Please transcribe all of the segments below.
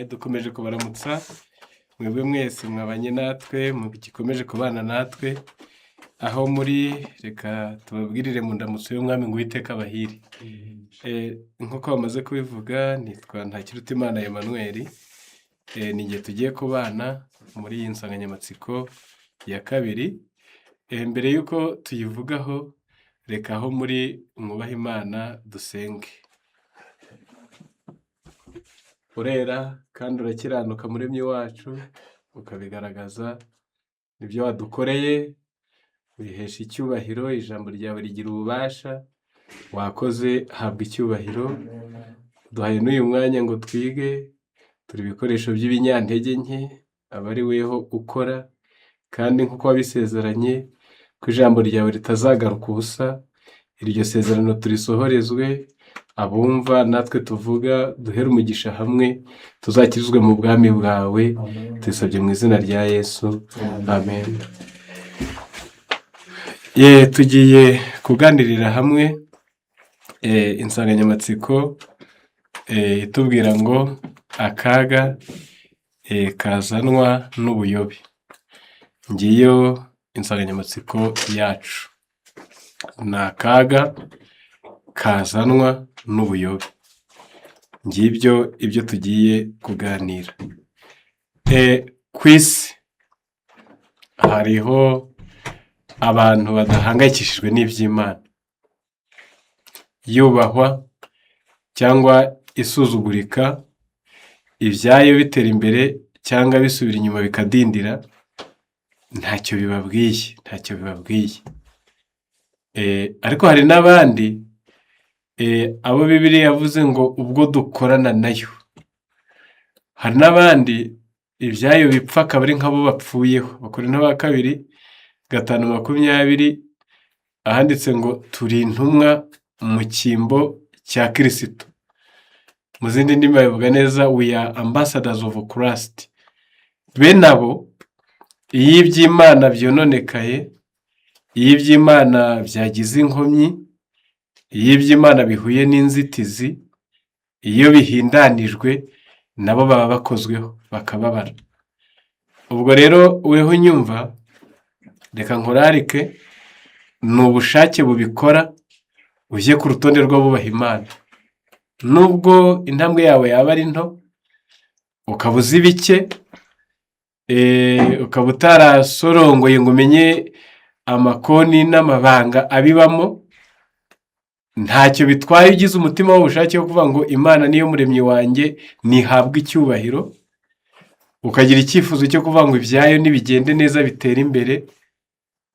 Dukomeje kubaramutsa mwebwe mwese mwabanye natwe, mugikomeje kubana natwe aho muri. Reka tubabwirire mu ndamutso y'Umwami ngo Uwiteka abahire. Nk'uko bamaze kubivuga, nitwa Ntakirutimana Emmanuel. Ni igihe tugiye kubana muri iyi nsanganyamatsiko ya kabiri. Mbere y'uko tuyivugaho, reka aho muri mwubahe Imana, dusenge. Urera kandi urakiranuka, Muremyi wacu, ukabigaragaza ibyo wadukoreye, wihesha icyubahiro. Ijambo ryawe rigira ububasha. Wakoze, habwa icyubahiro. Duhaye n'uyu mwanya ngo twige. Turi ibikoresho by'ibinyantege nke, aba ari weho ukora, kandi nk'uko wabisezeranye ko ijambo ryawe ritazagaruka ubusa, iryo sezerano turisohorezwe. Abumva natwe tuvuga, duhere umugisha hamwe, tuzakirizwe mu bwami bwawe. Tubisabye mu izina rya Yesu, amen. Ye, tugiye kuganirira hamwe insanganyamatsiko itubwira ngo akaga kazanwa n'ubuyobe. Ngiyo insanganyamatsiko yacu, ni akaga kazanwa n'ubuyobe. Ngibyo ibyo tugiye kuganira. Ku isi hariho abantu badahangayikishijwe n'iby'Imana, yubahwa cyangwa isuzugurika, ibyayo bitera imbere cyangwa bisubira inyuma bikadindira, ntacyo bibabwiye, ntacyo bibabwiye. Ariko hari n'abandi abo Bibiliya yavuze ngo ubwo dukorana nayo. Hari n'abandi ibyayo bipfa akaba ari nk'abo bapfuyeho. Abakorinto ba kabiri 5:20, ahanditse ngo turi intumwa mu cyimbo cya Kirisito. Mu zindi ndimi babivuga neza, we are ambassadors of Christ. Bene abo, iyo iby'Imana byononekaye, iyo iby'Imana byagize inkomyi, iyo iby'Imana bihuye n'inzitizi, iyo bihindanijwe, nabo baba bakozweho bakababara. Ubwo rero weho unyumva, reka nkurarike, ni ubushake bubikora, ujye ku rutonde rw'abubaha Imana. Nubwo intambwe yawe yaba ari nto, ukaba uzi bike, ukaba utarasorongoye ngo umenye amakoni n'amabanga abibamo, ntacyo bitwaye. Ugize umutima w'ubushake wo kuvuga ngo Imana niyo muremyi wanjye, ntihabwe icyubahiro, ukagira icyifuzo cyo kuvuga ngo ibyayo nibigende neza, bitere imbere,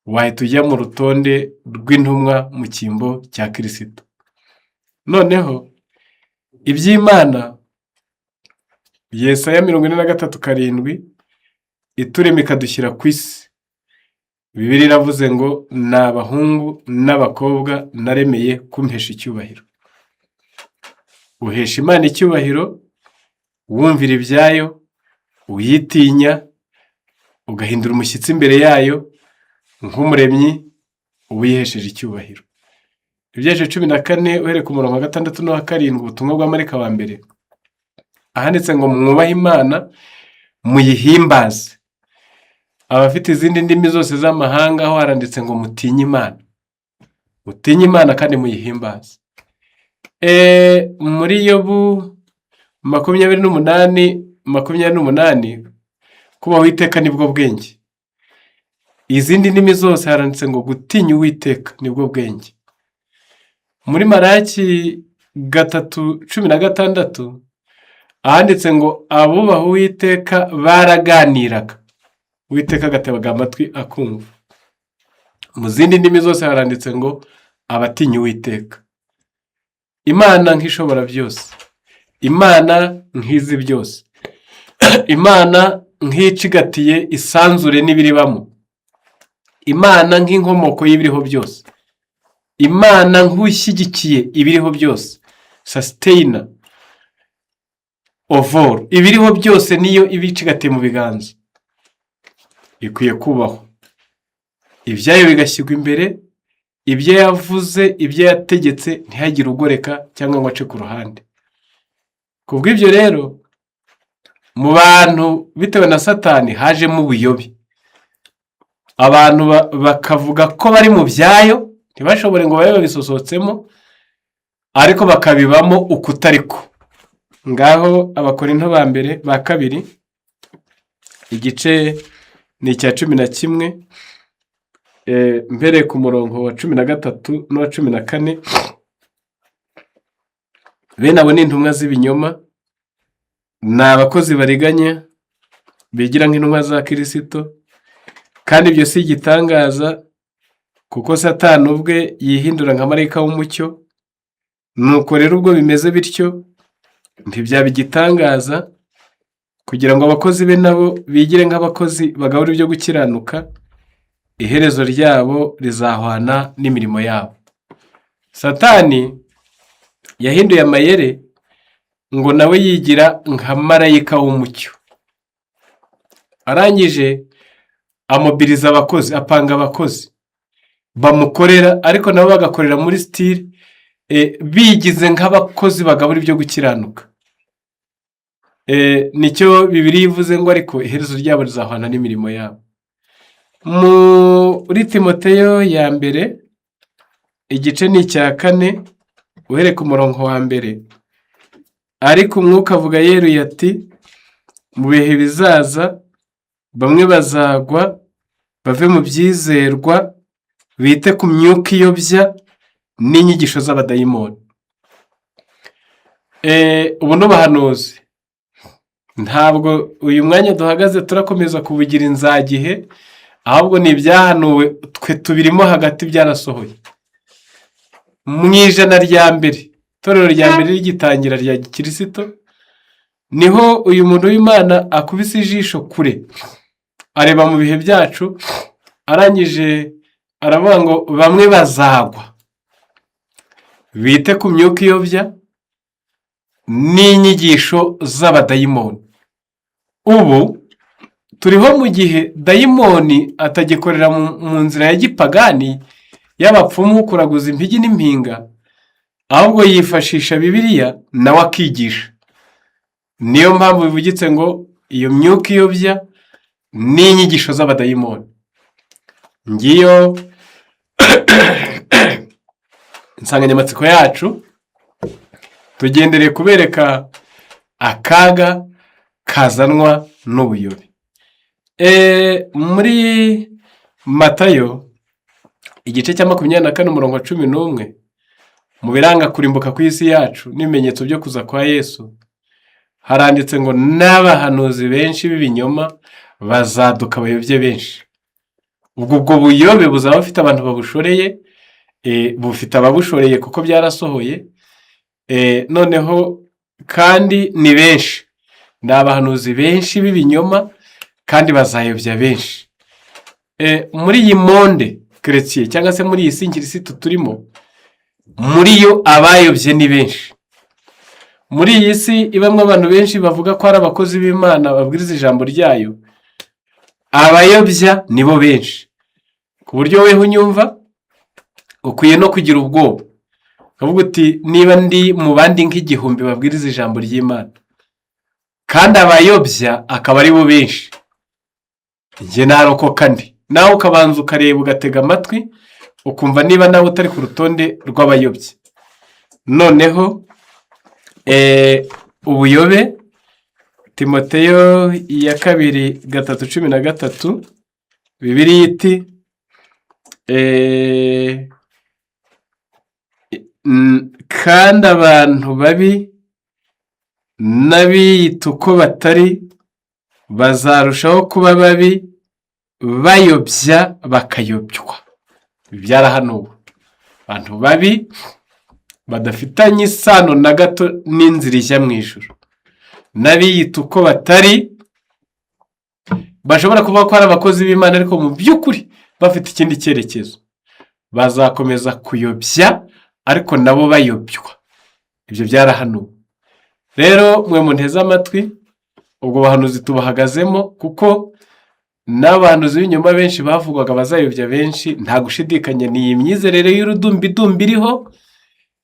wahita ujya mu rutonde rw'intumwa mu cyimbo cya Kirisito. Noneho iby'Imana, Yesaya 43:7, iturema ikadushyira ku isi, Bibiliya iravuze ngo ni abahungu n'abakobwa naremeye kumpesha icyubahiro. Uhesha Imana icyubahiro wumvira ibyayo, uyitinya, ugahindura umushyitsi imbere yayo nk'umuremyi, uba uyihesheje icyubahiro. Ibyahishuwe 14, uhereye ku murongo wa gatandatu n'uwa karindwi, ubutumwa bwa marayika wa mbere, ahanditse ngo mwubahe Imana, muyihimbaze. Abafite izindi ndimi zose z'amahanga, aho haranditse ngo mutinye Imana, mutinye Imana kandi muyihimbaze. Muri Yobu 28:28, kubaha Uwiteka nibwo bwenge. Izindi ndimi zose haranditse ngo gutinya Uwiteka nibwo bwenge. Muri Maraki 3:16, ahanditse ngo abubaha Uwiteka baraganiraga, Uwiteka agatega amatwi akumva. Mu zindi ndimi zose haranditse ngo abatinya Uwiteka. Imana nk'ishobora byose, Imana nk'izi byose, Imana nk'icigatiye isanzure n'ibiribamo, Imana nk'inkomoko y'ibiriho byose, Imana nk'ushyigikiye ibiriho byose, sustainer of all, ibiriho byose niyo ibicigatiye mu biganza, ikwiye kubahwa, ibyayo bigashyirwa imbere, ibyo yavuze, ibyo yategetse, ntihagire ugoreka cyangwa ngo ace ku ruhande. Ku bw'ibyo rero Mu bantu bitewe na Satani hajemo ubuyobe, abantu bakavuga ko bari mu byayo, ntibashobore ngo babe babisosotsemo, ariko bakabibamo ukutariko. Ngaho Abakorinto ba mbere ba kabiri, igice ni icya 11, mpereye ku murongo wa 13 n'uwa 14. Bene abo ni intumwa z'ibinyoma, ni abakozi bariganya, bigira nk'intumwa za Kirisito, kandi ibyo si igitangaza, kuko Satani ubwe yihindura nka marayika w'umucyo. Nuko rero ubwo bimeze bityo, ntibyaba igitangaza kugira ngo abakozi be nabo bigire nk'abakozi bagabura ibyo gukiranuka, iherezo ryabo rizahwana n'imirimo yabo. Satani yahinduye amayere ngo nawe yigira nka marayika w'umucyo, arangije amobiriza abakozi, apanga abakozi bamukorera, ariko nabo bagakorera muri style bigize nk'abakozi bagabura ibyo gukiranuka. Nicyo Bibiliya ivuze ngo ariko iherezo ryabo rizahwana n'imirimo yabo. Muri Timoteyo ya mbere, igice ni icya 4, uhereye ku murongo wa 1. Ariko Umwuka avuga yeruye ati: "Mu bihe bizaza bamwe bazagwa bave mu byizerwa, bite ku myuka iyobya n'inyigisho z'abadayimoni." Ubu ni ubuhanuzi, ntabwo uyu mwanya duhagaze turakomeza kubugira inzagihe, ahubwo ni ibyahanuwe, twe tubirimo hagati, byarasohoye. Mu ijana rya mbere, itorero rya mbere rigitangira rya gikirisito, niho uyu muntu w'Imana akubise ijisho kure, areba mu bihe byacu, arangije aravuga ngo bamwe bazagwa bite ku myuka iyobya n'inyigisho z'abadayimoni. Ubu turiho mu gihe dayimoni atagikorera mu nzira ya gipagani y'abapfumu, kuraguza impigi n'impinga, ahubwo yifashisha Bibiliya nawe akigisha. Niyo mpamvu bivugitse ngo iyo myuka iyobya n'inyigisho z'abadayimoni. Ngiyo insanganyamatsiko yacu, tugendereye kubereka akaga kazanwa n'ubuyobe. Muri Matayo igice cya 24, umurongo wa 11, mu biranga kurimbuka kw'isi yacu n'ibimenyetso byo kuza kwa Yesu, haranditse ngo n'abahanuzi benshi b'ibinyoma bazaduka bayobye benshi. Ubwo buyobe buzaba bufite abantu babushoreye, bufite ababushoreye kuko byarasohoye. Noneho kandi ni benshi, ni abahanuzi benshi b'ibinyoma kandi bazayobya benshi. Muri iyi monde chrétien cyangwa se muri iyi si nkirisitu turimo, muri yo abayobye ni benshi. Muri iyi si ibamo abantu benshi bavuga ko ari abakozi b'Imana babwiriza ijambo ryayo, abayobya nibo benshi, ku buryo weho unyumva ukwiye no kugira ubwoba, ukavuga uti: "Niba ndi mu bandi nk'igihumbi babwiriza ijambo ry'Imana kandi abayobya akaba ari bo benshi, njye narokoka ndi?" Nawe ukabanza ukareba, ugatega amatwi, ukumva niba nawe utari ku rutonde rw'abayobya. Noneho ubuyobe, Timoteyo ya kabiri 3:13, Bibiliya iti kandi abantu babi n'abiyita uko batari bazarushaho kuba babi, bayobya bakayobywa. Ibi byarahanuwe, abantu babi badafitanye isano na gato n'inzira ijya mu ijuru n'abiyita uko batari, bashobora kuvuga ko ari abakozi b'Imana ariko mu by'ukuri bafite ikindi cyerekezo, bazakomeza kuyobya ariko nabo bayobywa. Ibyo byarahanuwe. Rero mwe munteze amatwi, ubwo buhanuzi tubahagazemo, kuko n'abahanuzi b'ibinyoma benshi bavugwaga bazayobya benshi, nta gushidikanya ni iyi myizerere y'urudumbidumbi iriho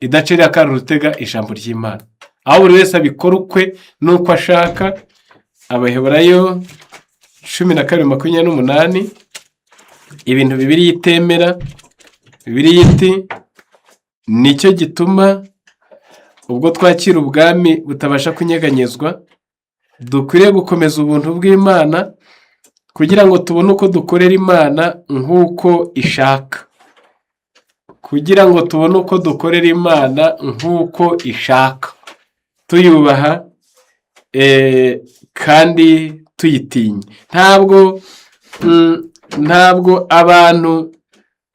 idacira akari urutega ijambo ry'Imana, aho buri wese abikora ukwe n'uko ashaka. Abaheburayo 12:28, ibintu Bibiliya itemera. Bibiliya iti: "Nicyo gituma ubwo twakira ubwami butabasha kunyeganyezwa, dukwiriye gukomeza ubuntu bw'Imana kugira ngo tubone uko dukorera Imana nk'uko ishaka." Kugira ngo tubone uko dukorera Imana nk'uko ishaka, tuyubaha kandi tuyitinya. Ntabwo abantu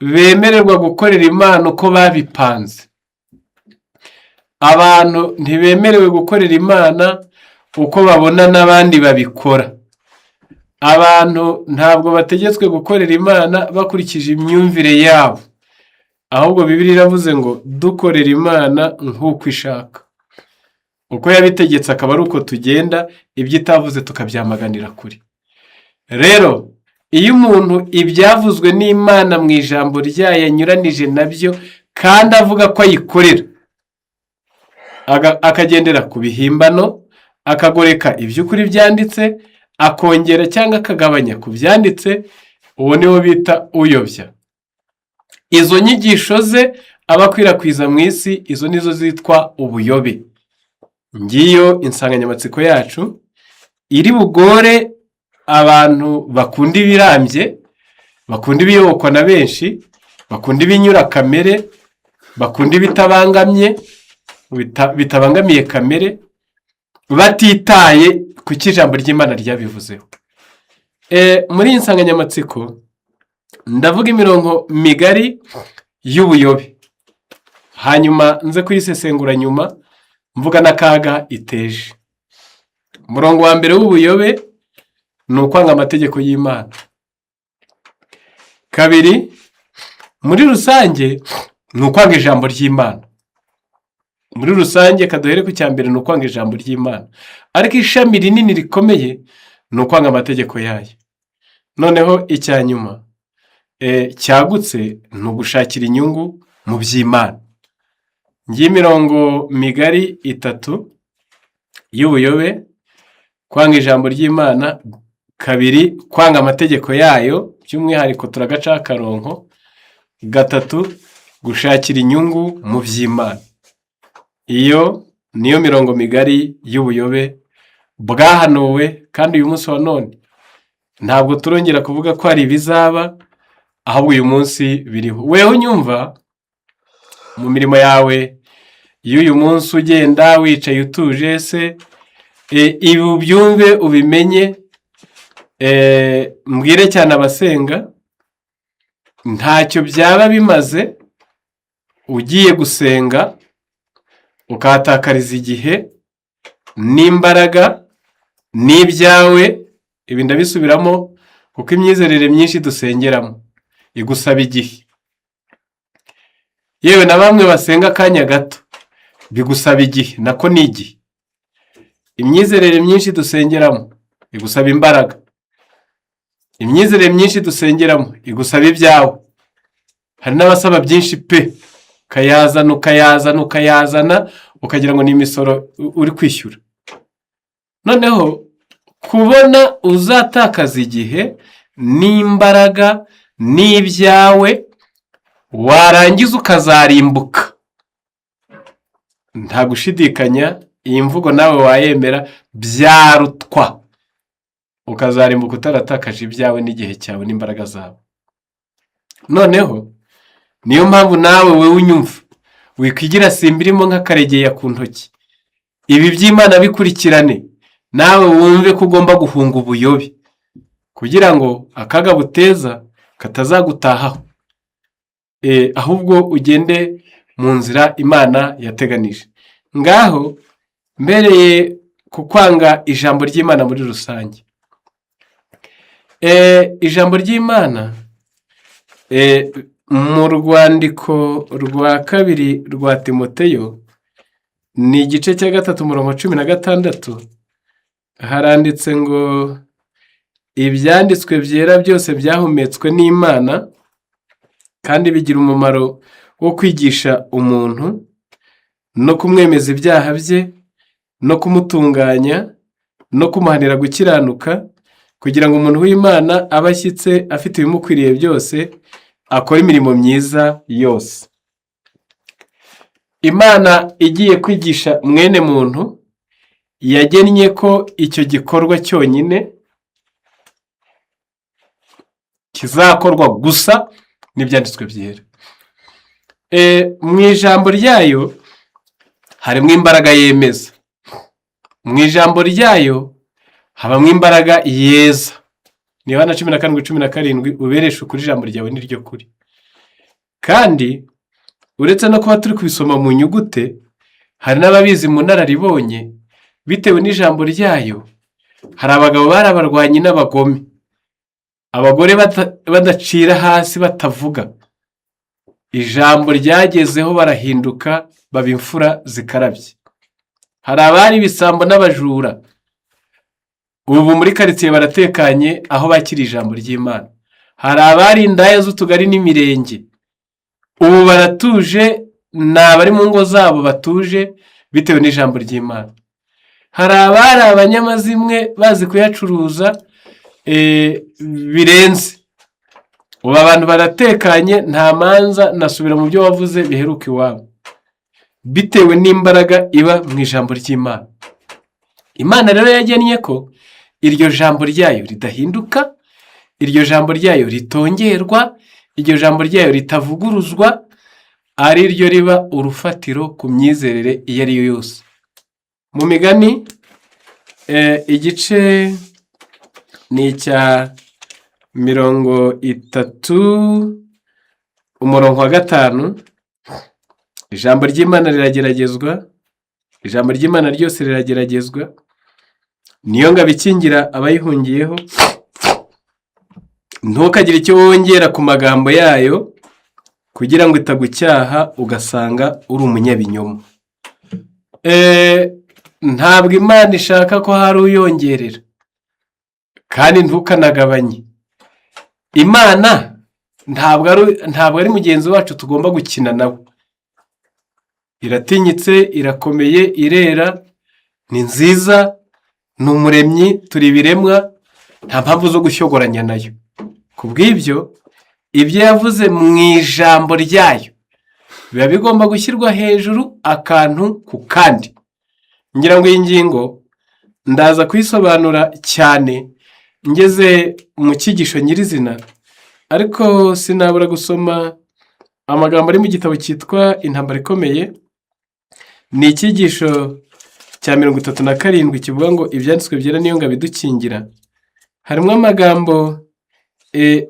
bemererwa gukorera Imana uko babipanze. Abantu ntibemerewe gukorera Imana uko babona n'abandi babikora. Abantu ntabwo bategetswe gukorera Imana bakurikije imyumvire yabo, ahubwo Bibiliya iravuze ngo dukorera Imana nk'uko ishaka, uko yabitegetse akaba ari uko tugenda, ibyo itavuze tukabyamaganira kure. Rero iyo umuntu ibyavuzwe n'Imana mu ijambo ryayo anyuranije nabyo kandi avuga ko ayikorera, akagendera ku bihimbano, akagoreka iby'ukuri byanditse, akongera cyangwa akagabanya ku byanditse, uwo niwo bita uyobya. Izo nyigisho ze aba akwirakwiza mu isi, izo nizo zitwa ubuyobe. Ngiyo insanganyamatsiko yacu iri bugore abantu bakunda ibirambye, bakunda ibiyobokwa na benshi, bakunda ibinyura kamere, bakunda ibitabangamye, bitabangamiye kamere, batitaye ku cyo ijambo ry'Imana ryabivuzeho. Muri iyi nsanganyamatsiko ndavuga imirongo migari y'ubuyobe, hanyuma nze kuyisesengura nyuma mvuga n'akaga iteje. Umurongo wa mbere w'ubuyobe ni ukwanga amategeko y'Imana. Kabiri, muri rusange ni ukwanga ijambo ry'Imana. Muri rusange kaduhere ku cya mbere, ni ukwanga ijambo ry'Imana, ariko ishami rinini rikomeye ni ukwanga amategeko yayo. Noneho icya nyuma cyagutse ni ugushakira inyungu mu by'Imana. Ngiyi imirongo migari itatu y'ubuyobe: kwanga ijambo ry'Imana, kabiri kwanga amategeko yayo, by'umwihariko turagacaho akarongo, gatatu gushakira inyungu mu by'Imana. Iyo niyo mirongo migari y'ubuyobe bwahanuwe, kandi uyu munsi wa none ntabwo turongera kuvuga ko hari ibizaba, ahubwo uyu munsi biriho. Weho unyumva mu mirimo yawe y'uyu munsi, ugenda wicaye utuje se, ibi ubyumve ubimenye. Mbwire cyane abasenga, ntacyo byaba bimaze ugiye gusenga ukahatakariza igihe n'imbaraga n'ibyawe. Ibi ndabisubiramo kuko imyizerere myinshi dusengeramo igusaba igihe. Yewe na bamwe basenga akanya gato bigusaba igihe, nako ni igihe. Imyizerere myinshi dusengeramo igusaba imbaraga. Imyizerere myinshi dusengeramo igusaba ibyawe. Hari n'abasaba byinshi pe, ukayazana, ukayazana, ukayazana, ukagira ngo ni imisoro uri kwishyura. Noneho kubona uzatakaza igihe n'imbaraga n'ibyawe, warangiza ukazarimbuka, nta gushidikanya iyi mvugo nawe wayemera, byarutwa ukazarimbuka utaratakaje ibyawe n'igihe cyawe n'imbaraga zawe. Noneho niyo mpamvu nawe wowe unyumva wikwigira simba irimo nk'akaregeya ku ntoki. Ibi by'Imana bikurikirane, nawe wumve ko ugomba guhunga ubuyobe kugira ngo akaga buteza katazagutahaho, ahubwo ugende mu nzira Imana yateganije. Ngaho mbereye ku kwanga ijambo ry'Imana muri rusange. Ijambo ry'Imana mu rwandiko rwa kabiri rwa Timoteyo, ni igice cya 3 umurongo 16, haranditse ngo: "Ibyanditswe byera byose byahumetswe n'Imana kandi bigira umumaro wo kwigisha umuntu no kumwemeza ibyaha bye no kumutunganya." no kumuhanira gukiranuka, kugira ngo umuntu w'Imana abe ashyitse afite ibimukwiriye byose, akore imirimo myiza yose. Imana igiye kwigisha mwene muntu, yagennye ko icyo gikorwa cyonyine kizakorwa gusa n'Ibyanditswe Byera. Mu ijambo ryayo harimo imbaraga yemeza, mu ijambo ryayo habamo imbaraga yeza. Ni Yohana 17:17: "Ubereshe ukuri, ijambo ryawe ni ryo kuri." Kandi uretse no kuba turi kubisoma mu nyugute, hari n'ababizi mu nararibonye bitewe n'ijambo ryayo. Hari abagabo bari abarwanyi n'abagome, abagore badacira hasi batavuga, ijambo ryagezeho barahinduka, baba imfura zikarabye. Hari abari ibisambo n'abajura, ubu muri karitsiye baratekanye aho bakira ijambo ry'Imana. Hari abari indaya z'utugari n'imirenge, ubu baratuje, ni abari mu ngo zabo batuje bitewe n'ijambo ry'Imana. Hari abari abanyamazimwe bazi kuyacuruza birenze, ubu abantu baratekanye, nta manza, nasubira mu byo wavuze biheruka iwabo, bitewe n'imbaraga iba mu ijambo ry'Imana. Imana rero yagennye ko iryo jambo ryayo ridahinduka, iryo jambo ryayo ritongerwa, iryo jambo ryayo ritavuguruzwa, ari ryo riba urufatiro ku myizerere iyo ari yo yose. Mu Migani, igice ni icya 30, umurongo wa 5: "Ijambo ry'Imana rirageragezwa, ijambo ry'Imana ryose rirageragezwa, niyo ngabo ikingira abayihungiyeho. Ntukagire icyo wongera ku magambo yayo, kugira ngo itagucyaha ugasanga uri umunyabinyoma." Ntabwo Imana ishaka ko hari uyongerera, kandi ntukanagabanye. Imana ntabwo ari mugenzi wacu tugomba gukina nawe. Iratinyitse, irakomeye, irera, ni nziza, ni umuremyi, turi ibiremwa, nta mpamvu zo gushyogoranya nayo. Ku bw'ibyo, ibyo yavuze mu ijambo ryayo biba bigomba gushyirwa hejuru akantu ku kandi. Ngira ngo iyi ngingo ndaza kuyisobanura cyane ngeze mu cyigisho nyirizina, ariko sinabura gusoma amagambo ari mu gitabo cyitwa Intambara Ikomeye. Ni icyigisho cya 37 kivuga ngo "Ibyanditswe Byera niyo ngabo idukingira". Harimo amagambo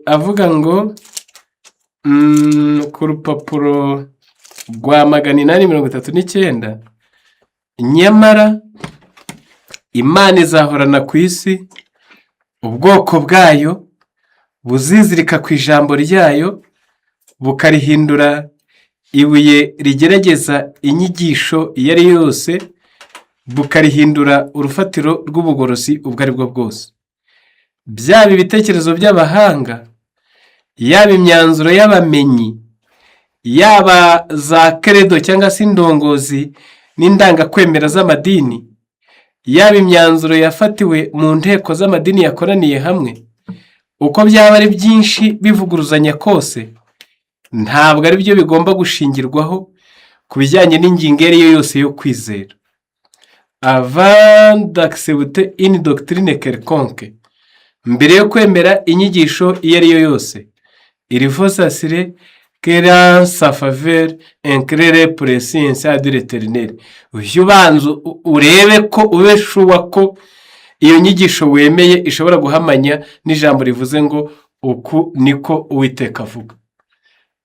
avuga ngo ku rupapuro rwa 839: "Nyamara Imana izahorana ku isi ubwoko bwayo buzizirika ku ijambo ryayo, bukarihindura ibuye rigerageza inyigisho iyo ari yo yose, bukarihindura urufatiro rw'ubugorozi ubwo ari bwo bwose. Byaba ibitekerezo by'abahanga, yaba imyanzuro y'abamenyi, yaba za credo cyangwa se indongozi n'indangakwemera z'amadini, yaba imyanzuro yafatiwe mu nteko z'amadini yakoraniye hamwe, uko byaba ari byinshi bivuguruzanya kose, ntabwo ari byo bigomba gushingirwaho ku bijyanye n'ingingo iyo ari yo yose yo kwizera. Avant d'accepter une doctrine quelconque", mbere yo kwemera inyigisho iyo ari yo yose, "il faut s'assurer qu'elle a en sa faveur un clair et précis enseignement de l'Éternel." Ujye ubanza urebe ko ube sure ko iyo nyigisho wemeye ishobora guhamanya n'ijambo rivuze ngo "Uku niko Uwiteka avuga."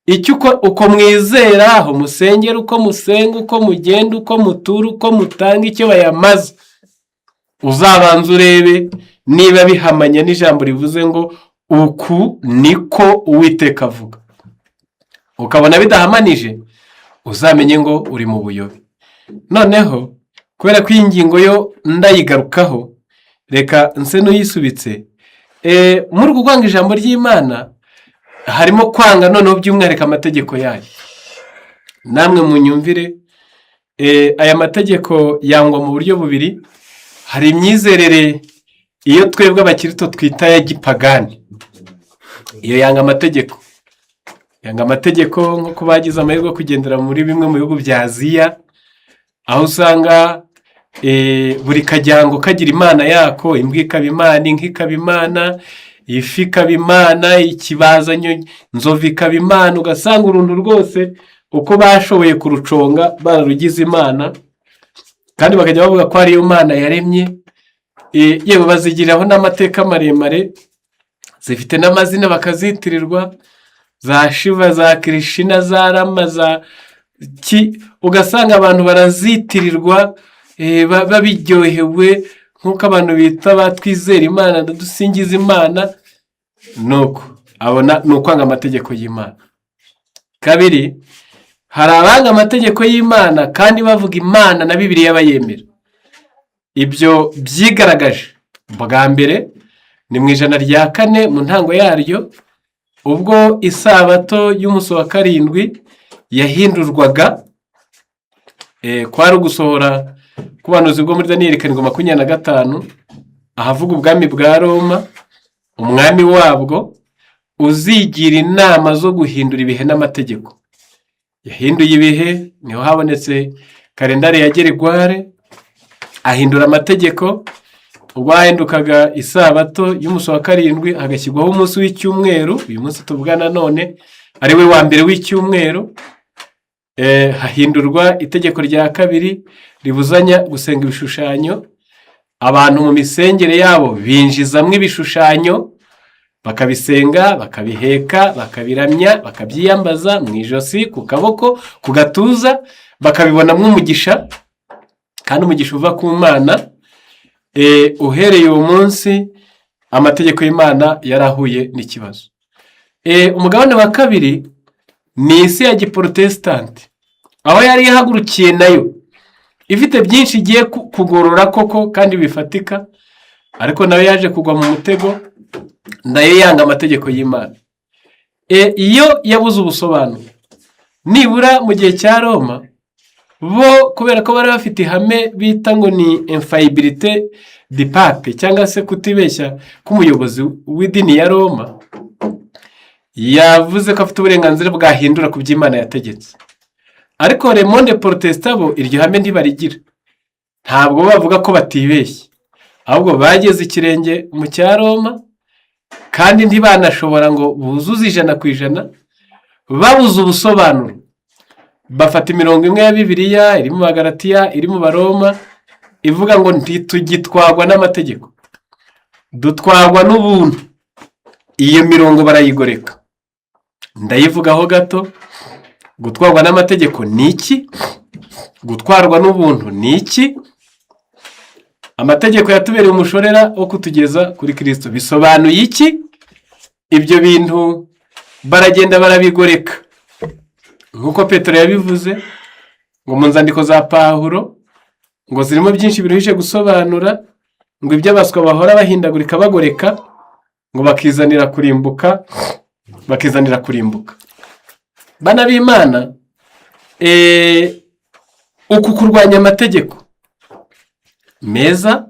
Icyo uko mwizera, aho musengera, uko musenga, uko mugenda, uko mutura, uko mutanga, icyo bayamaze, uzabanza urebe niba bihamanya n'ijambo rivuze ngo "Uku niko Uwiteka avuga". Ukabona bidahamanije, uzamenye ngo uri mu buyobe. Noneho kubera ko iyi ngingo yo ndayigarukaho, reka nse n'uyisubitse. Muri uku kwanga ijambo ry'Imana harimo kwanga noneho by'umwihariko amategeko yayo. Namwe munyumvire, aya mategeko yangwa mu buryo bubiri. Hari imyizerere iyo twebwe abakirito twita ya gipagani. Iyo yanga amategeko, yanga amategeko, nk'uko bagize amahirwe yo kugendera muri bimwe mu bihugu bya Aziya, aho usanga buri kajyango kagira imana yako: imbwa ikaba imana, inka ikaba imana, ifi ikaba imana, ikibazanyo inzovu ikaba imana. Ugasanga uruntu rwose uko bashoboye kuruconga bararugize imana, kandi bakajya bavuga ko ariyo mana yaremye. Yewe, bazigiraho n'amateka maremare, zifite n'amazina bakazitirirwa, za Shiva, za Kirishina, za Rama, za ki. Ugasanga abantu barazitirirwa, babiryohewe, nk'uko abantu bita batwizera Imana, dusingiza Imana. Nuko abona ni ukwanga amategeko y'Imana. Kabiri, hari abanga amategeko y'Imana kandi bavuga Imana na Bibiliya bayemera. Ibyo byigaragaje bwa mbere ni mu 104, mu ntango yaryo, ubwo isabato y'umunsi wa karindwi yahindurwaga. Kwari ugusohora k'ubuhanuzi bwo muri Daniyeli 7:25, ahavuga ubwami bwa Roma, umwami wabwo uzigira inama zo guhindura ibihe n'amategeko. Yahinduye ibihe, niho habonetse kalendari ya Grégoire. Ahindura amategeko ubwo hahindukaga isabato y'umunsi wa karindwi, hagashyirwaho umunsi w'icyumweru, uyu munsi tuvuga nanone ari we wa mbere w'icyumweru. Hahindurwa itegeko rya kabiri ribuzanya gusenga ibishushanyo. Abantu mu misengere yabo binjizamo ibishushanyo, bakabisenga, bakabiheka, bakabiramya, bakabyiyambaza mu ijosi, ku kaboko, ku gatuza, bakabibonamo umugisha, kandi umugisha uva ku Mana. Uhereye uwo munsi amategeko y'Imana yarahuye n'ikibazo. Umugabane wa kabiri ni isi ya giporotesitanti, aho yari ihagurukiye nayo ifite byinshi igiye kugorora koko kandi bifatika, ariko nayo yaje kugwa mu mutego, nayo yanga amategeko y'Imana. Iyo yabuze ubusobanuro. Nibura mu gihe cya Roma bo, kubera ko bari bafite ihame bita ngo ni infaillibilité du pape, cyangwa se kutibeshya k'umuyobozi w'idini ya Roma, yavuze ko afite uburenganzira bwahindura ku byo Imana yategetse. Ariko le monde protestant bo iryo hame ntibarigira. Ntabwo bavuga ko batibeshye, ahubwo bageze ikirenge mu cya Roma, kandi ntibanashobora ngo buzuze 100%. Babuze ubusobanuro, bafata imirongo imwe ya Bibiliya iri mu Bagaratiya, iri mu Baroma, ivuga ngo ntitugitwagwa n'amategeko, dutwagwa n'ubuntu. Iyo mirongo barayigoreka. Ndayivugaho gato. Gutwarwa n'amategeko ni iki? Gutwarwa n'ubuntu ni iki? Amategeko yatubereye umushorera wo kutugeza kuri Kirisito bisobanuye iki? Ibyo bintu baragenda barabigoreka, nk'uko Petero yabivuze ngo mu nzandiko za Pawulo ngo zirimo byinshi biruhije gusobanura, ngo ibyo abaswa bahora bahindagurika bagoreka, ngo bakizanira kurimbuka, bakizanira kurimbuka. Bana b'Imana, uku kurwanya amategeko meza,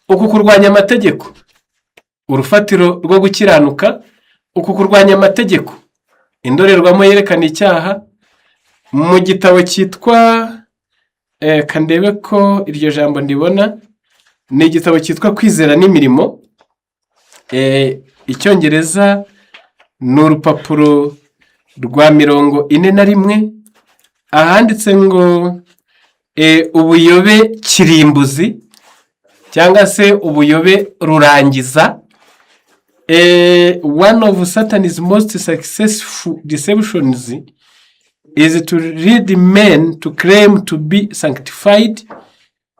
uku kurwanya amategeko urufatiro rwo gukiranuka, uku kurwanya amategeko indorerwamo yerekana icyaha, mu gitabo cyitwa, kandebe ko iryo jambo ndibona, ni igitabo cyitwa Kwizera n'imirimo. Icyongereza ni urupapuro rwa 41, ahanditse ngo ubuyobe kirimbuzi cyangwa se ubuyobe rurangiza. One of Satan's most successful deceptions is to lead men to claim to be sanctified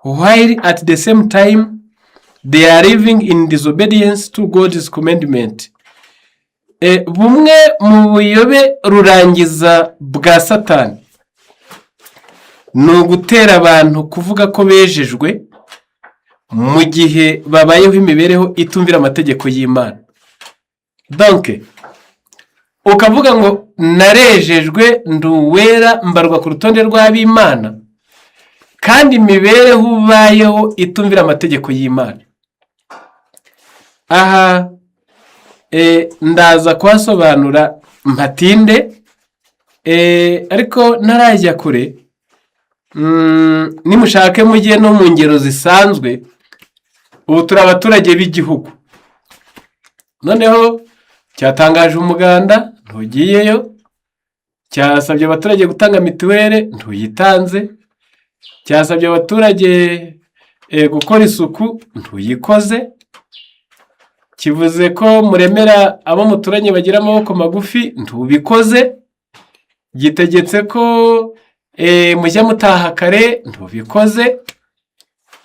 while at the same time they are living in disobedience to God's commandment. Bumwe mu buyobe rurangiza bwa Satani ni ugutera abantu kuvuga ko bejejwe mu gihe babayeho imibereho itumvira amategeko y'Imana. Donc ukavuga ngo narejejwe, ndi uwera, mbarwa ku rutonde rw'ab'Imana, kandi mu gihe ubayeho imibereho itumvira amategeko y'Imana. Kandi imibereho ubayeho itumvira amategeko y'Imana. Aha ndaza kuhasobanura mpatinde, ariko ntarajya kure, nimushake mujye no mu ngero zisanzwe. Ubu turi abaturage b'igihugu, noneho cyatangaje umuganda, ntugiyeyo. Cyasabye abaturage gutanga mituweli, ntuyitanze. Cyasabye abaturage gukora isuku, ntuyikoze. Kivuze ko muremera abo muturanye bagira amaboko magufi, ntubikoze. Gitegetse ko mujya mutaha kare, ntubikoze.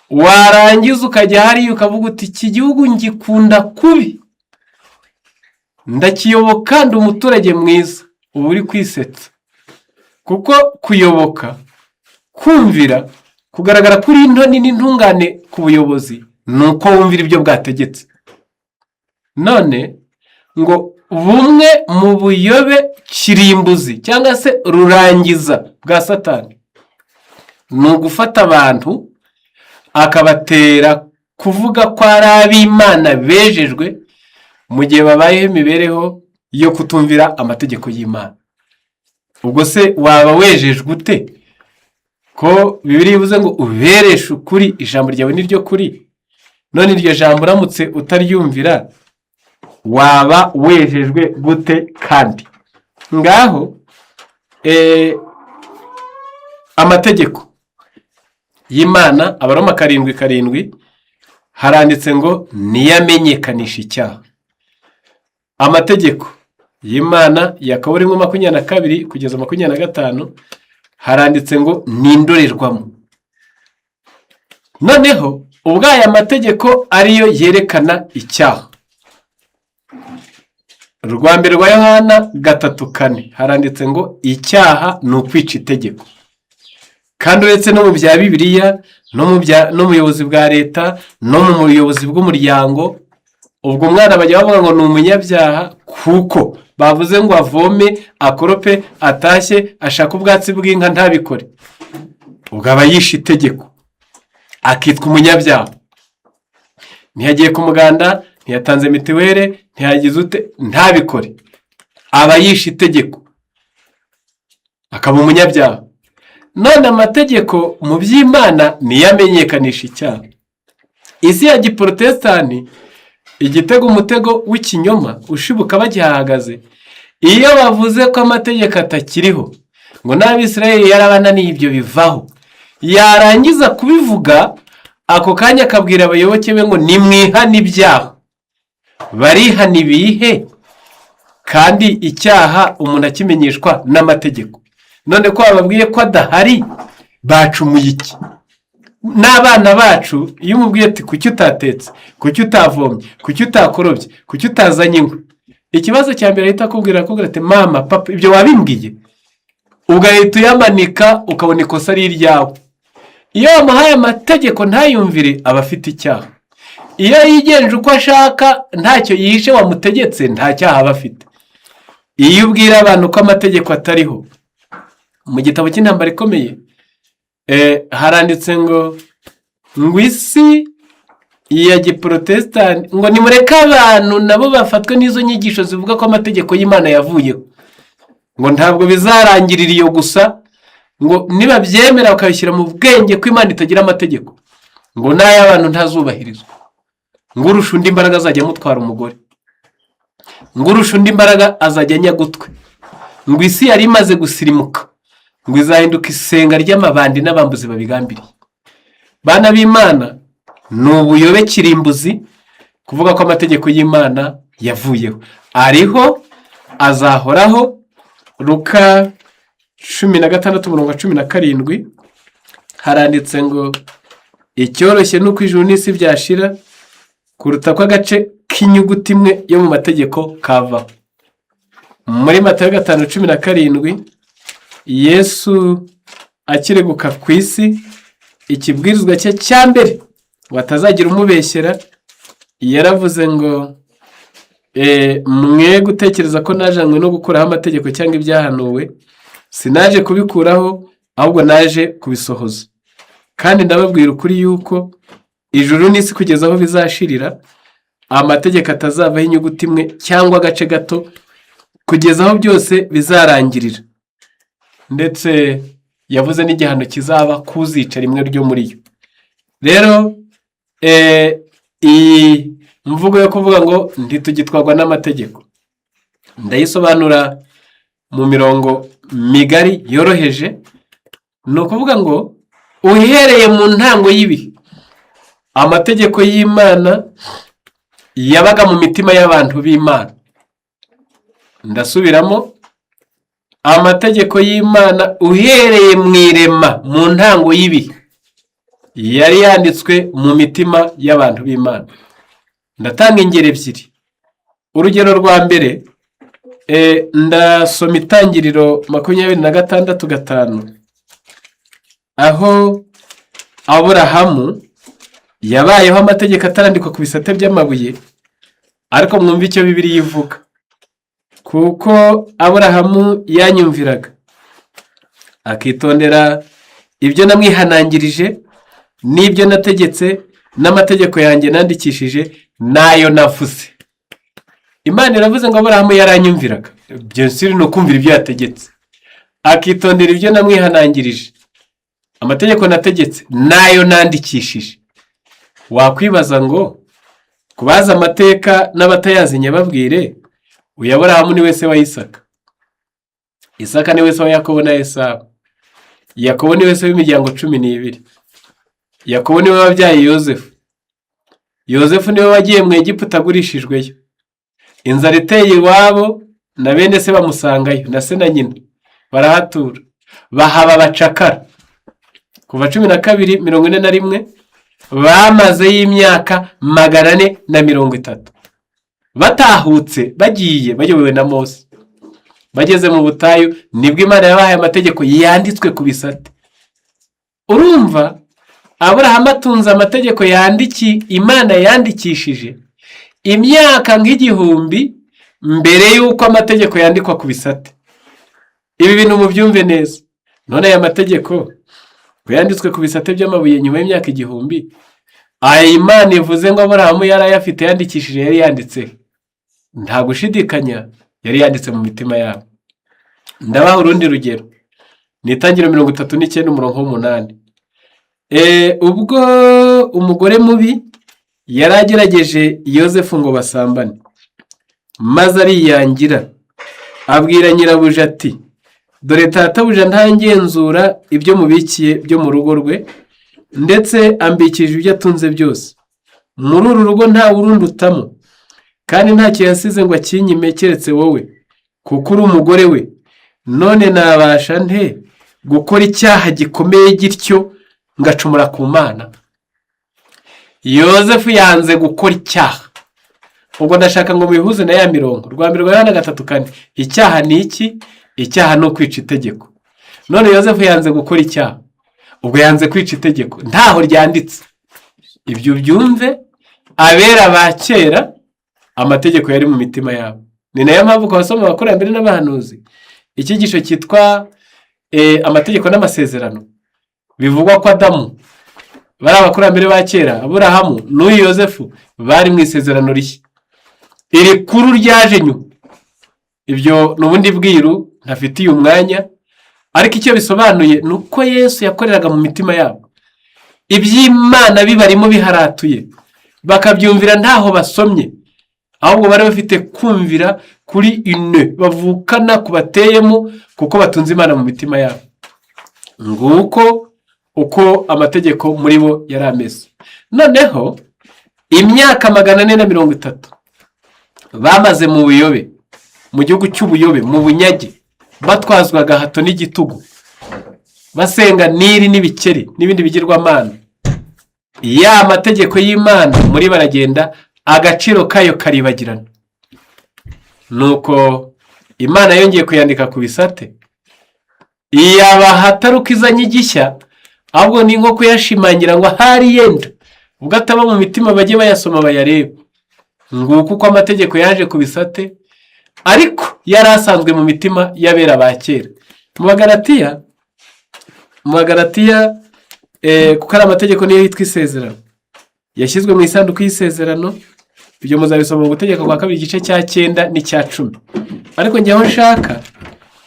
Warangiza ukajya hariya ukavuga uti: "Iki gihugu ngikunda kubi, ndakiyoboka, ndi umuturage mwiza." Uba uri kwisetsa, kuko kuyoboka, kumvira, kugaragara kuri intoni n'intungane ku buyobozi ni uko wumvira ibyo bwategetse. None ngo bumwe mu buyobe kirimbuzi cyangwa se rurangiza bwa Satani ni ugufata abantu akabatera kuvuga ko ari ab'Imana bejejwe, mu gihe babayeho imibereho yo kutumvira amategeko y'Imana. Ubwo se waba wejejwe ute, ko Bibiliya ivuze ngo: "Ubereshe ukuri, ijambo ryawe ni ryo kuri"? None iryo jambo uramutse utaryumvira, waba wejejwe gute? Kandi ngaho amategeko y'Imana, Abaroma 7:7, haranditse ngo: "Niyo amenyekanisha icyaha." Amategeko y'Imana, Yakobo 1:22 kugeza 25, haranditse ngo: "Ni indorerwamo." Noneho ubwo aya mategeko ariyo yerekana icyaha, rwa mbere rwa Yohana 3:4, haranditse ngo: "Icyaha ni ukwica itegeko." Kandi uretse no mu bya Bibiliya, no mu bya no mu buyobozi bwa leta, no mu buyobozi bw'umuryango, ubwo umwana bajya bavuga ngo ni umunyabyaha kuko bavuze ngo avome, akorope, atashye, ashake ubwatsi bw'inka, ntabikore. Ubwo aba yishe itegeko, akitwa umunyabyaha. Ntiyagiye ku muganda, ntiyatanze mituweli, ntiyagize ute, ntabikore, aba yishe itegeko, akaba umunyabyaha. None amategeko mu by'Imana niyo amenyekanisha icyaha. Isi ya giporotesitanti igitego, umutego w'ikinyoma ushibuka bagihahagaze. Iyo bavuze ko amategeko atakiriho, ngo n'Abisirayeli yarabananiye, ibyo bivaho, yarangiza kubivuga, ako kanya akabwira abayoboke be ngo: "Nimwihane ibyaha." Barihana ibihe, kandi icyaha umuntu akimenyeshwa n'amategeko? None ko bababwiye ko adahari, bacumuye iki? N'abana bacu, iyo umubwiye ati: "Kuki utatetse? Kuki utavomye? Kuki utakorobye? Kuki utazanye inkwi?" Ikibazo cya mbere ahita akubwira ati: "Mama, papa, ibyo wabimbwiye?" Ugahita uyamanika, ukabona ikosa ari iryawe. Iyo wamuhaye amategeko ntayumvire, aba afite icyaha. Iyo yigenje uko ashaka, ntacyo yishe wamutegetse, nta cyaha aba afite. Iyo ubwira abantu ko amategeko atariho, mu gitabo cy'Intambara Ikomeye haranditse ngo isi ya giporotesitanti, ngo nimureke abantu nabo bafatwe n'izo nyigisho zivuga ko amategeko y'Imana yavuyeho, ngo ntabwo bizarangirira iyo gusa, ngo nibabyemera bakabishyira mu bwenge ko Imana itagira amategeko, ngo n'ay'abantu ntazubahirizwa, ngo urusha undi imbaraga azajya amutwara umugore, ngo urusha undi imbaraga azajya anyagutwe, ngo isi yari imaze gusirimuka, ngo izahinduka isenga ry'amabandi n'abambuzi babigambiriye. Bana b'Imana, ni ubuyobe kirimbuzi kuvuga ko amategeko y'Imana yavuyeho. Ariho, azahoraho. Luka 16 umurongo wa 17, haranditse ngo: "Icyoroshye ni uko ijuru n'isi byashira kuruta ko agace k'inyuguti imwe yo mu mategeko kavaho." Muri Matayo 5:17, Yesu akireguka ku isi, ikibwirizwa cye cya mbere, ngo hatazagira umubeshyera, yaravuze ngo: "Mwe gutekereza ko najanywe no gukuraho amategeko cyangwa ibyahanuwe. Sinaje kubikuraho, ahubwo naje kubisohoza." Kandi ndababwira ukuri yuko ijuru n'isi kugeza aho bizashirira, amategeko atazavaho inyuguti imwe cyangwa agace gato, kugeza aho byose bizarangirira. Ndetse yavuze n'igihano kizaba kuzica rimwe ryo muri yo. Rero iyi mvugo yo kuvuga ngo ntitugitwarwa n'amategeko, ndayisobanura mu mirongo migari yoroheje. Ni ukuvuga ngo uhereye mu ntango y'ibihe, amategeko y'Imana yabaga mu mitima y'abantu b'Imana. Ndasubiramo: amategeko y'Imana uhereye mu irema, mu ntango y'ibihe, yari yanditswe mu mitima y'abantu b'Imana. Ndatanga ingero ebyiri. Urugero rwa mbere, ndasoma Itangiriro 26:5, aho Aburahamu yabayeho amategeko atarandikwa ku bisate by'amabuye, ariko mwumve icyo Bibiliya ivuga: "Kuko Aburahamu yanyumviraga, akitondera ibyo namwihanangirije n'ibyo nategetse n'amategeko yanjye nandikishije n'ayo navuze." Imana iravuze ngo Aburahamu yaranyumviraga, byose ni ukumvira ibyo yategetse, akitondera ibyo namwihanangirije, amategeko nategetse n'ayo nandikishije. Wakwibaza ngo kubaza amateka n'abatayazi nyababwire, uyu Aburahamu ni we se wa Isaka, Isaka ni we se wa Yakobo na Esawu, Yakobo ni we se w'imiryango 12, Yakobo niwe wabyaye Yozefu, Yozefu niwe wagiye mu Egiputa agurishijweyo, inzara iteye iwabo na bene se bamusangayo na se na nyina barahatura, bahaba abacakara kuva 12:41, bamazeyo imyaka 430. Batahutse bagiye bayobowe na Mose, bageze mu butayu nibwo Imana yabahaye amategeko yanditswe ku bisate. Urumva Aburahamu atunze amategeko Imana yandikishije imyaka nk'igihumbi mbere y'uko amategeko yandikwa ku bisate. Ibi bintu mubyumve neza. None aya mategeko ko yanditswe ku bisate by'amabuye nyuma y'imyaka 1000, aya Imana ivuze ngo Aburahamu yari ayafite yandikishije, yari yanditse? Nta gushidikanya, yari yanditse mu mitima yabo. Ndabaha urundi rugero, ni Itangiriro 39 umurongo w'umunani. Ubwo umugore mubi yari agerageje Yozefu ngo basambane, maze ariyangira, abwira nyirabuja ati: "Dore databuja ntangenzura ibyo mubikiye byo mu rugo rwe, ndetse ambikije ibyo atunze byose. Muri uru rugo ntawe urundutamo, kandi ntacyo yasize ngo akinyime keretse wowe, kuko uri umugore we. None nabasha nte gukora icyaha gikomeye gityo, ngacumura ku Mana?" Yozefu yanze gukora icyaha. Ubwo ndashaka ngo mubihuze na ya mirongo, rwa mbere rwa Yohana 3:4. Icyaha ni iki? Icyaha ni ukwica itegeko. None Yozefu yanze gukora icyaha, ubwo yanze kwica itegeko ntaho ryanditse. Ibyo byumve, abera ba kera amategeko yari mu mitima yabo. Ni nayo mpamvu ku basoma Abakurambere n'Abahanuzi, icyigisho cyitwa amategeko n'amasezerano, bivugwa ko Adamu, bari abakurambere ba kera, Aburahamu n'uyu Yozefu bari mu isezerano rishya, iri kuru ryaje nyuma. Ibyo ni ubundi bwiru ntafitiye umwanya, ariko icyo bisobanuye ni uko Yesu yakoreraga mu mitima yabo, iby'Imana bibarimo biharatuye, bakabyumvira ntaho basomye, ahubwo bari bafite kumvira kuri ine bavukana kubateyemo, kuko batunze Imana mu mitima yabo. Nguko uko amategeko muri bo yari ameze. Noneho imyaka 430 bamaze mu buyobe, mu gihugu cy'ubuyobe, mu bunyage, batwazwa agahato n'igitugu, basenga Nili n'ibikeri n'ibindi bigirwamana, ya mategeko y'Imana muri baragenda agaciro kayo karibagirana. Nuko Imana yongeye kuyandika ku bisate, iyabaha atari uko izanye igishya, ahubwo ni nko kuyashimangira ngo ahari yenda ubwo ataba mu mitima bajye bayasoma bayarebe. Nguko uko amategeko yaje ku bisate, ariko yari asanzwe mu mitima y'abera ba kera. Mu Bagaratiya Kuko ari amategeko niyo yitwa isezerano, yashyizwe mu isanduku y'isezerano. Ibyo muzabisoma mu Gutegeka kwa Kabiri, igice cya 9 n'icya 10. Ariko njye aho nshaka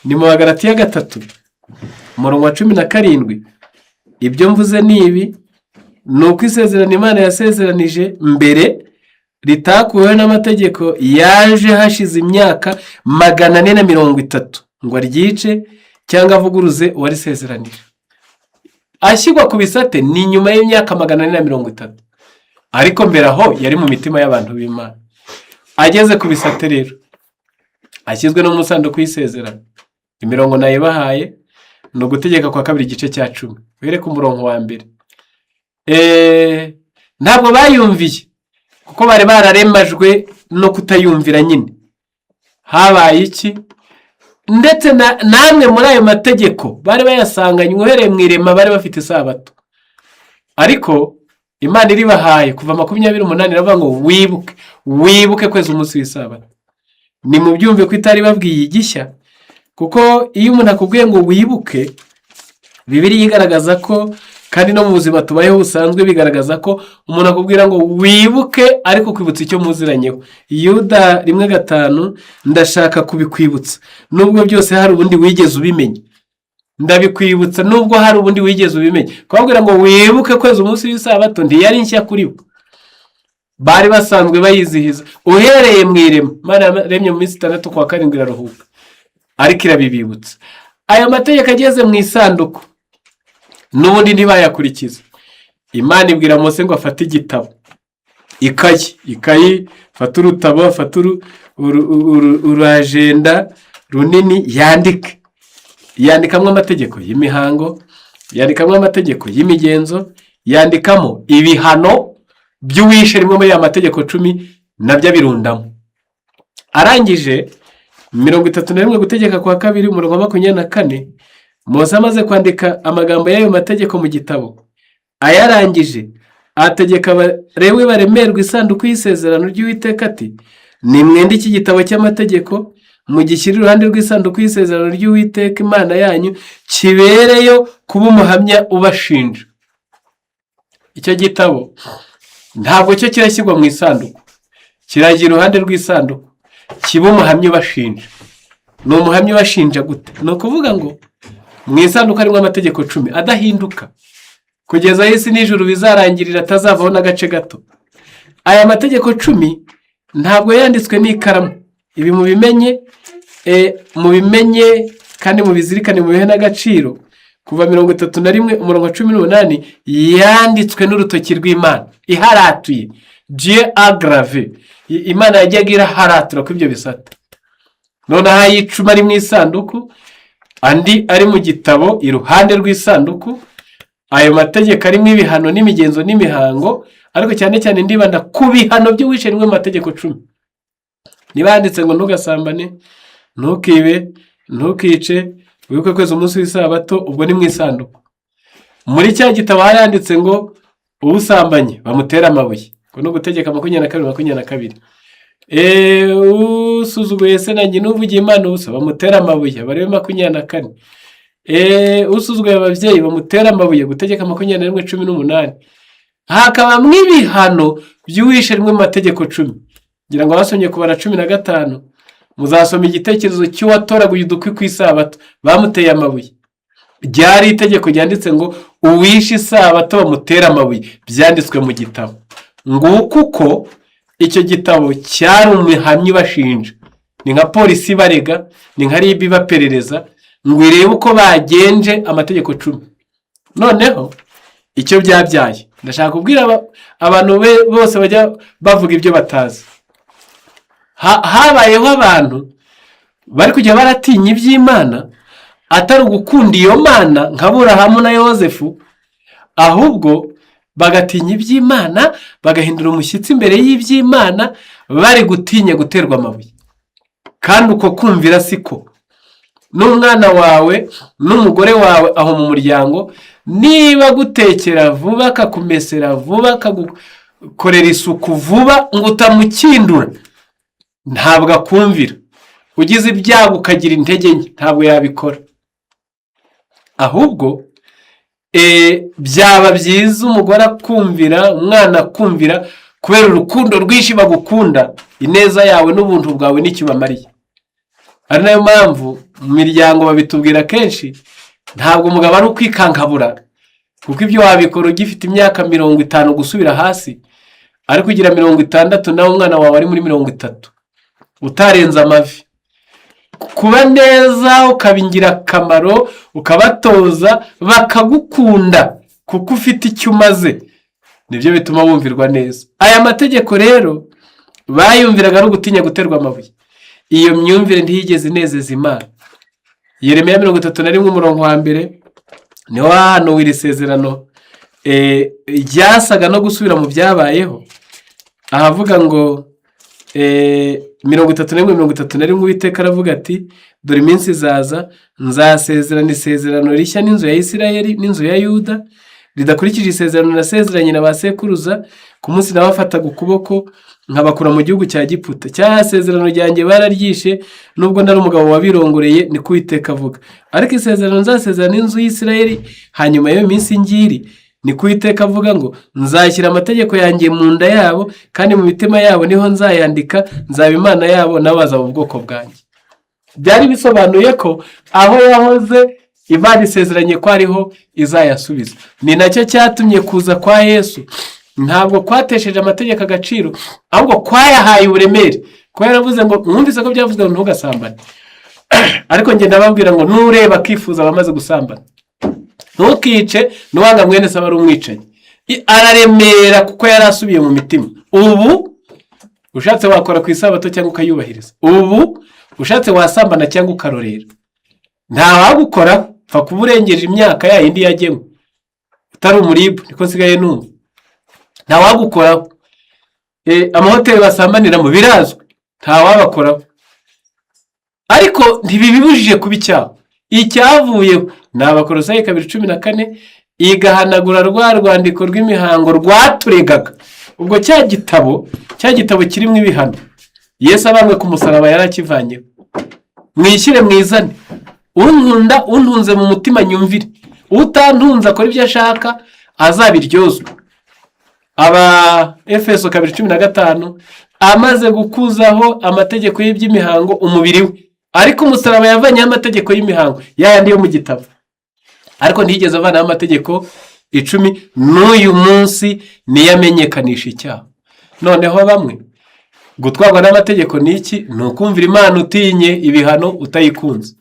ni mu Bagalatiya 3, umurongo wa 17. Ibyo mvuze ni ibi: ni uko isezerano Imana yasezeranije mbere ritakuweho n'amategeko yaje hashize imyaka 430 ngo aryice cyangwa avuguruze uwarisezeranije. Ashyirwa ku bisate ni nyuma y'imyaka 430, ariko mbere aho yari mu mitima y'abantu b'Imana. Ageze ku bisate rero, ashyizwe no mu isanduku y'isezerano, imirongo nayibahaye ni Ugutegeka kwa Kabiri, igice cya 10, uhere ku murongo wa 1. Ntabwo bayumviye kuko bari bararemajwe no kutayumvira nyine. Habaye iki? Ndetse namwe muri ayo mategeko bari bayasanganywe, uhereye mu irema bari bafite isabato. Ariko Imana iribahaye, kuva 28, iravuga ngo wibuke, wibuke kweza umunsi w'isabato. Ni mu byumve ko itari babwiye igishya, kuko iyo umuntu akubwiye ngo wibuke, Bibiliya igaragaza ko, kandi no mu buzima tubayeho busanzwe bigaragaza ko umuntu akubwira ngo wibuke ariko kwibutsa icyo muziranyeho. Yuda 1:5: ndashaka kubikwibutsa nubwo byose hari ubundi wigeze ubimenya. Ndabikwibutsa nubwo hari ubundi wigeze ubimenya. Kubabwira ngo wibuke kweza umunsi w'isabato ntiyari nshya kuri bo, bari basanzwe bayizihiza uhereye mu irema. Imana yaremye mu minsi 6, ku wa karindwi iraruhuka, ariko irabibibutsa. Ayo mategeko ageze mu isanduku, n'ubundi ntibayakurikiza. Imana ibwira Mose ngo afate igitabo, ikayi, afate urutabo, afate urajenda runini, yandike. Yandikamo amategeko y'imihango, yandikamo amategeko y'imigenzo, yandikamo ibihano by'uwishe rimwe muri ya mategeko 10, nabyo abirundamo. Arangije, 31, Gutegeka kwa Kabiri, umurongo wa 24: Mose amaze kwandika amagambo y'ayo mategeko mu gitabo, ayarangije, ategeka Abalewi baremerwa isanduku y'isezerano ry'Uwiteka ati: nimwende iki gitabo cy'amategeko, mugishyire iruhande rw'isanduku y'isezerano ry'Uwiteka Imana yanyu, kibereyo kuba umuhamya ubashinja. Icyo gitabo ntabwo cyo kirashyirwa mu isanduku, kirajya iruhande rw'isanduku, kiba umuhamya ubashinja. Ni umuhamya ubashinja gute? Ni ukuvuga ngo mu isanduku harimo amategeko 10 adahinduka kugeza aho isi n'ijuru bizarangirira, atazavaho n'agace gato. Aya mategeko 10 ntabwo yanditswe n'ikaramu. Ibi mubimenye, mubimenye kandi mubizirikane, mubihe n'agaciro. Kuva 31, umurongo wa 18: yanditswe n'urutoki rw'Imana iharatuye, Dieu a gravé. Imana yajyaga iraharatura kuri ibyo bisate. Noneho ay'icumi ari mu isanduku, andi ari mu gitabo iruhande rw'isanduku. Ayo mategeko arimo ibihano n'imigenzo n'imihango, ariko cyane cyane ndibanda ku bihano by'uwishe rimwe mu mategeko 10. Niba yanditse ngo ntugasambane, ntukibe, ntukice, wibuke kweza umunsi w'isabato, ubwo ni mu isanduku. Muri cya gitabo hari handitse ngo usambanye bamutere amabuye, ngo ni Ugutegeka 22:22. Usuzuguye se na nyina, uvugiye Imana ubusa, bamutere amabuye, Abalewi 24. Usuzuguye ababyeyi bamutere amabuye, Gutegeka 21:18. Hakabamo ibihano by'uwishe rimwe mu mategeko 10. Ngira ngo abasomye Kubara 15, muzasoma igitekerezo cy'uwatoraguye udukwi ku isabato, bamuteye amabuye. Ryari itegeko ryanditse ngo uwishe isabato bamutere amabuye, byanditswe mu gitabo. Nguko uko icyo gitabo cyari umuhamya ubashinja. Ni nka polisi ibarega, ni nka RIB ibaperereza ngo irebe uko bagenje amategeko 10. Noneho icyo byabyaye, ndashaka kubwira abantu bose bajya bavuga ibyo batazi. Habayeho abantu bari kujya baratinya iby'Imana, atari ugukunda iyo Mana nka Burahamu na Yosefu, ahubwo bagatinya iby'Imana, bagahindura umushyitsi imbere y'iby'Imana, bari gutinya guterwa amabuye. Kandi uko kumvira siko n'umwana wawe n'umugore wawe aho mu muryango, niba agutekera vuba, akakumesera vuba, akagukorera isuku vuba ngo utamukindura, ntabwo akumvira. Ugize ibyago ukagira intege nke, ntabwo yabikora. Ahubwo Byaba byiza umugore akumvira, umwana akumvira, kubera urukundo rwinshi bagukunda, ineza yawe n'ubuntu bwawe n'icyo ubamariye. Ari nayo mpamvu mu miryango babitubwira kenshi, ntabwo umugabo ari ukwikankabura, kuko ibyo wabikora ugifite imyaka 50 gusubira hasi, ariko ugira 60 nawe umwana wawe ari muri 30, utarenze amavi. Kuba neza ukaba ingirakamaro, ukabatoza bakagukunda kuko ufite icyo umaze, nibyo bituma wumvirwa neza. Aya mategeko rero bayumviraga ari ugutinya guterwa amabuye. Iyo myumvire ntiyigeze inezeza Imana. Yeremiya 31 umurongo wa 1 niho hahanuwe iri sezerano, ryasaga no gusubira mu byabayeho, ahavuga ngo 31 31, Uwiteka aravuga ati: "Dore iminsi izaza, nzasezerana isezerano rishya n'inzu ya Isirayeli n'inzu ya Yuda, ridakurikije isezerano nasezeranye na ba sekuruza ku munsi nabafataga ukuboko nkabakura mu gihugu cya Giputa. Cya sezerano ryanjye bararyishe, nubwo nari umugabo wabirongoreye, niko Uwiteka avuga. Ariko isezerano nzasezerana n'inzu y'Isirayeli hanyuma y'iyo minsi ngiri, niko Uwiteka avuga, ngo nzashyira amategeko yanjye mu nda yabo, kandi mu mitima yabo niho nzayandika, nzaba Imana yabo, nabo bazaba ubwoko bwanjye." Byari bisobanuye ko aho yahoze Imana isezeranye ko ariho izayasubiza. Ni nacyo cyatumye kuza kwa Yesu ntabwo kwatesheje amategeko agaciro, ahubwo kwayahaye uburemere, kuko yaravuze ngo: "Mwumvise ko byavuzwe ngo ntugasambane, ariko njye ndababwira ngo nureba akifuza abamaze gusambana. Ntukice, n'uwanga mwene se aba ari umwicanyi." Araremera kuko yari asubiye mu mitima. Ubu ushatse wakora ku isabato cyangwa ukayubahiriza, ubu ushatse wasambana cyangwa ukarorera, ntawagukora, pfa kuba urengeje imyaka ya yindi yagenwe, utari umuribu, niko nsigaye numva, ntawagukoraho. Amahoteli basambaniramo birazwi, ntawabakoraho, ariko ntibibibujije kuba icyaha. Icyavuyeho ni Abakorosayi 2:14, igahanagura rwa rwandiko rw'imihango rwaturegaga. Ubwo cya gitabo kirimo ibihano, Yesu abambwe ku musaraba yarakivanyeho. Mwishyire mwizane, unkunda untunze mu mutima nyumvire, utantunze akora ibyo ashaka azabiryozwe. Aba Efeso 2:15, amaze gukuzaho amategeko y'iby'imihango umubiri we. Ariko umusaraba yavanyeho amategeko y'imihango yayandi yo mu gitabo, ariko ntiyigeze avanaho amategeko 10. N'uyu munsi niyo amenyekanisha icyaha. Noneho bamwe, gutwarwa n'amategeko ni iki? Ni ukumvira Imana utinye ibihano, utayikunze.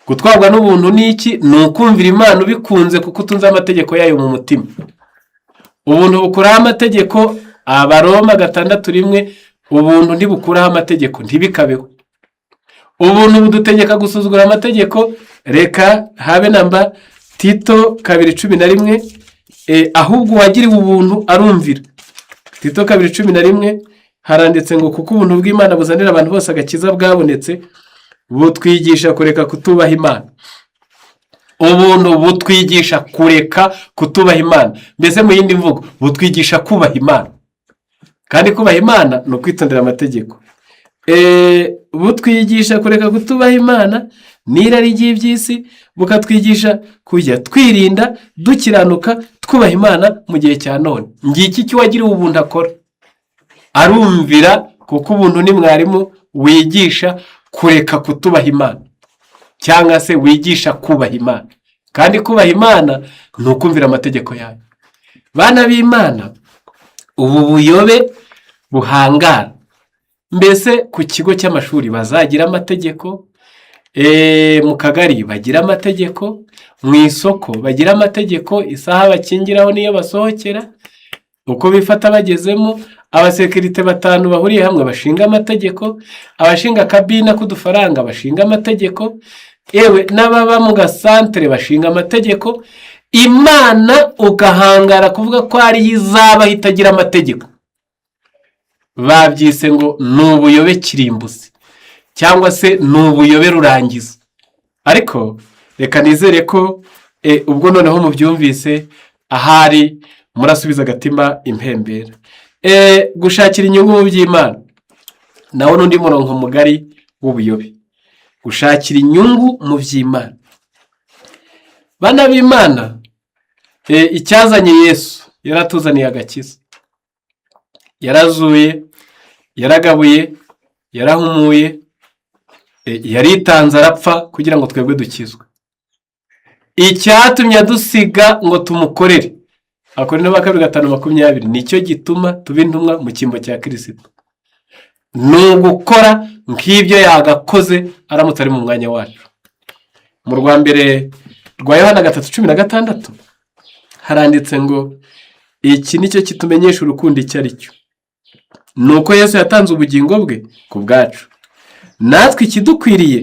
Gutwarwa n'ubuntu ni iki? Ni ukumvira Imana ubikunze, kuko utunze amategeko yayo mu mutima. Ubuntu bukuraho amategeko? Abaroma 6:1, ubuntu ntibukuraho amategeko, ntibikabeho. Ubuntu budutegeka gusuzugura amategeko? Reka habe namba. Tito 2:11, ahubwo uwagiriwe ubuntu arumvira. Tito 2:11 haranditse ngo: "Kuko ubuntu bw'Imana buzanira abantu bose agakiza bwabonetse, butwigisha kureka kutubaha Imana." Ubuntu butwigisha kureka kutubaha Imana, mbese mu yindi mvugo butwigisha kubaha Imana, kandi kubaha Imana ni ukwitondera amategeko. Butwigisha kureka kutubaha Imana n'irari ry'iby'isi, bukatwigisha kujya twirinda, dukiranuka, twubaha Imana mu gihe cya none. Ngiki icyo uwagiriwe ubuntu akora: arumvira, kuko ubuntu ni mwarimu wigisha kureka kutubaha Imana, cyangwa se wigisha kubaha Imana, kandi kubaha Imana ni ukumvira amategeko yayo. Bana b'Imana, ubu buyobe buhangara, mbese ku kigo cy'amashuri bazagira amategeko, mu kagari bagira amategeko, mu isoko bagira amategeko, isaha bakingiraho n'iyo basohokera, uko bifata bagezemo, abasekirite batanu bahuriye hamwe bashinga amategeko, abashinga akabina k'udufaranga bashinga amategeko, yewe n'ababa mu gasantere bashinga amategeko, Imana ugahangara kuvuga ko ariyo izabaho itagira amategeko. Babyise ngo ni ubuyobe kirimbuzi, cyangwa se ni ubuyobe rurangiza. Ariko reka nizere ko ubwo noneho mubyumvise, ahari murasubiza agatima impembera. Gushakira inyungu mu by'Imana nawo n'undi murongo mugari w'ubuyobe. Gushakira inyungu mu by'Imana, bana b'Imana. Icyazanye Yesu, yaratuzaniye agakiza, yarazuye, yaragabuye, yarahumuye, yaritanze arapfa kugira ngo twebwe dukizwe. Icyatumye adusiga ngo tumukorere, Abakorinto ba kabiri 5:20, nicyo gituma tuba intumwa mu cyimbo cya Kirisito, ni ugukora nk'ibyo yagakoze aramutse ari mu mwanya wacu. Mu rwa mbere rwa Yohana 3:16 haranditse ngo: "Iki nicyo kitumenyesha urukundo icyo ari cyo, ni uko Yesu yatanze ubugingo bwe ku bwacu. Natwe ikidukwiriye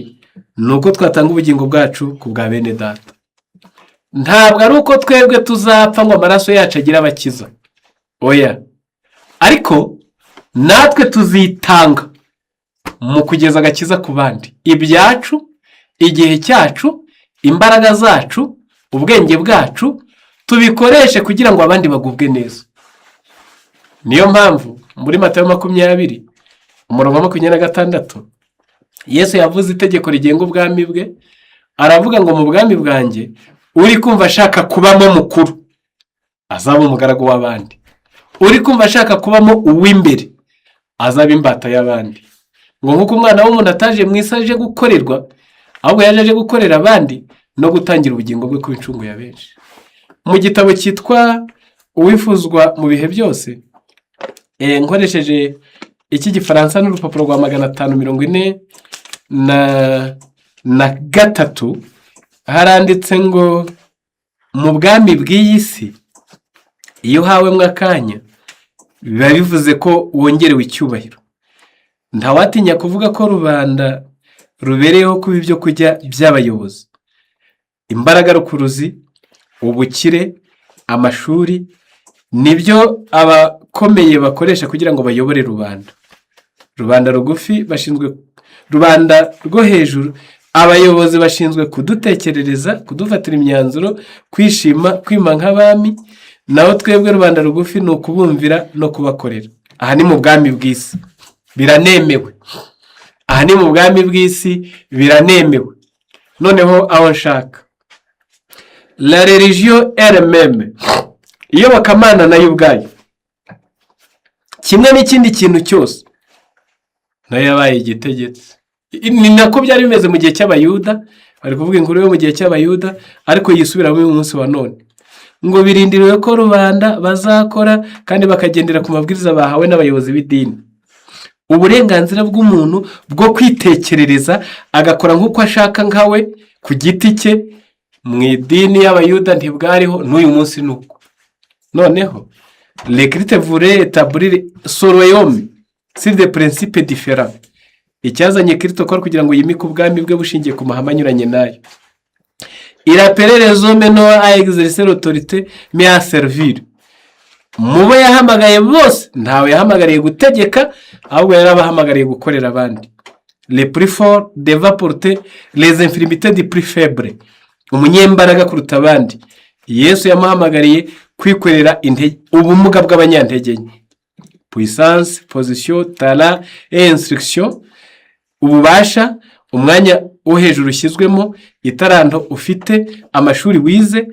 ni uko twatanga ubugingo bwacu ku bwa bene data." Ntabwo ari uko twebwe tuzapfa ngo amaraso yacu agire abakiza, oya, ariko natwe tuzitanga mu kugeza agakiza ku bandi. Ibyacu, igihe cyacu, imbaraga zacu, ubwenge bwacu, tubikoreshe kugira ngo abandi bagubwe neza. Niyo mpamvu muri Matayo 20 umurongo wa 26, Yesu yavuze itegeko rigenga ubwami bwe, aravuga ngo: "Mu bwami bwanjye, uri kumva ashaka kubamo mukuru azaba umugaragu w'abandi, uri kumva ashaka kubamo uw'imbere azaba imbata y'abandi." Ngo nk'uko Umwana w'umuntu ataje mu isi aje gukorerwa, ahubwo yaje aje gukorera abandi no gutangira ubugingo bwe kuba incungu ya benshi. Mu gitabo cyitwa Uwifuzwa mu bihe byose, nkoresheje iki Gifaransa n'urupapuro rwa 543, haranditse ngo: "Mu bwami bw'iyi si, iyo uhawemo akanya biba bivuze ko wongerewe icyubahiro. Ntawatinya kuvuga ko rubanda rubereyeho kuba ibyo kurya by'abayobozi. Imbaraga rukuruzi, ubukire, amashuri, nibyo abakomeye bakoresha kugira ngo bayobore rubanda. Rubanda rugufi bashinzwe rubanda rwo hejuru. Abayobozi bashinzwe kudutekerereza, kudufatira imyanzuro, kwishima, kwima nk'abami, naho twebwe rubanda rugufi ni ukubumvira no kubakorera." Aha ni mu bwami bw'isi, biranemewe. Aha ni mu bwami bw'isi, biranemewe. Noneho aho nshaka, la religion elle-même, iyobokamana nayo ubwayo, kimwe n'ikindi kintu cyose, nayo yabaye igitegetsi. Ni nako byari bimeze mu gihe cy'Abayuda, bari kuvuga inkuru yo mu gihe cy'Abayuda, ariko yisubiramo uyu munsi wa none. Ngo birindiriwe ko rubanda bazakora kandi bakagendera ku mabwiriza bahawe n'abayobozi b'idini. Uburenganzira bw'umuntu bwo kwitekerereza agakora nk'uko ashaka nkawe ku giti cye, mu idini y'Abayuda ntibwariho, n'uyu munsi ni uko. Noneho le Christ voulait établir son royaume sur des principes différents. Icyazanye Kirisito ko kugira ngo yimike ubwami bwe bushingiye ku mahame anyuranye nayo. Il appelait les hommes non à exercer l'autorité mais à servir. Mu bo yahamagaye bose, ntawe yahamagariye gutegeka, ahubwo yarabahamagariye gukorera abandi. Le plus fort devait porter les infirmités du plus faible. Umunyembaraga kuruta abandi, Yesu yamuhamagariye kwikorera ubumuga bw'abanyantege nke. Puissance, position, talent et instruction, ububasha, umwanya wo hejuru ushyizwemo, itaranto ufite, amashuri wize,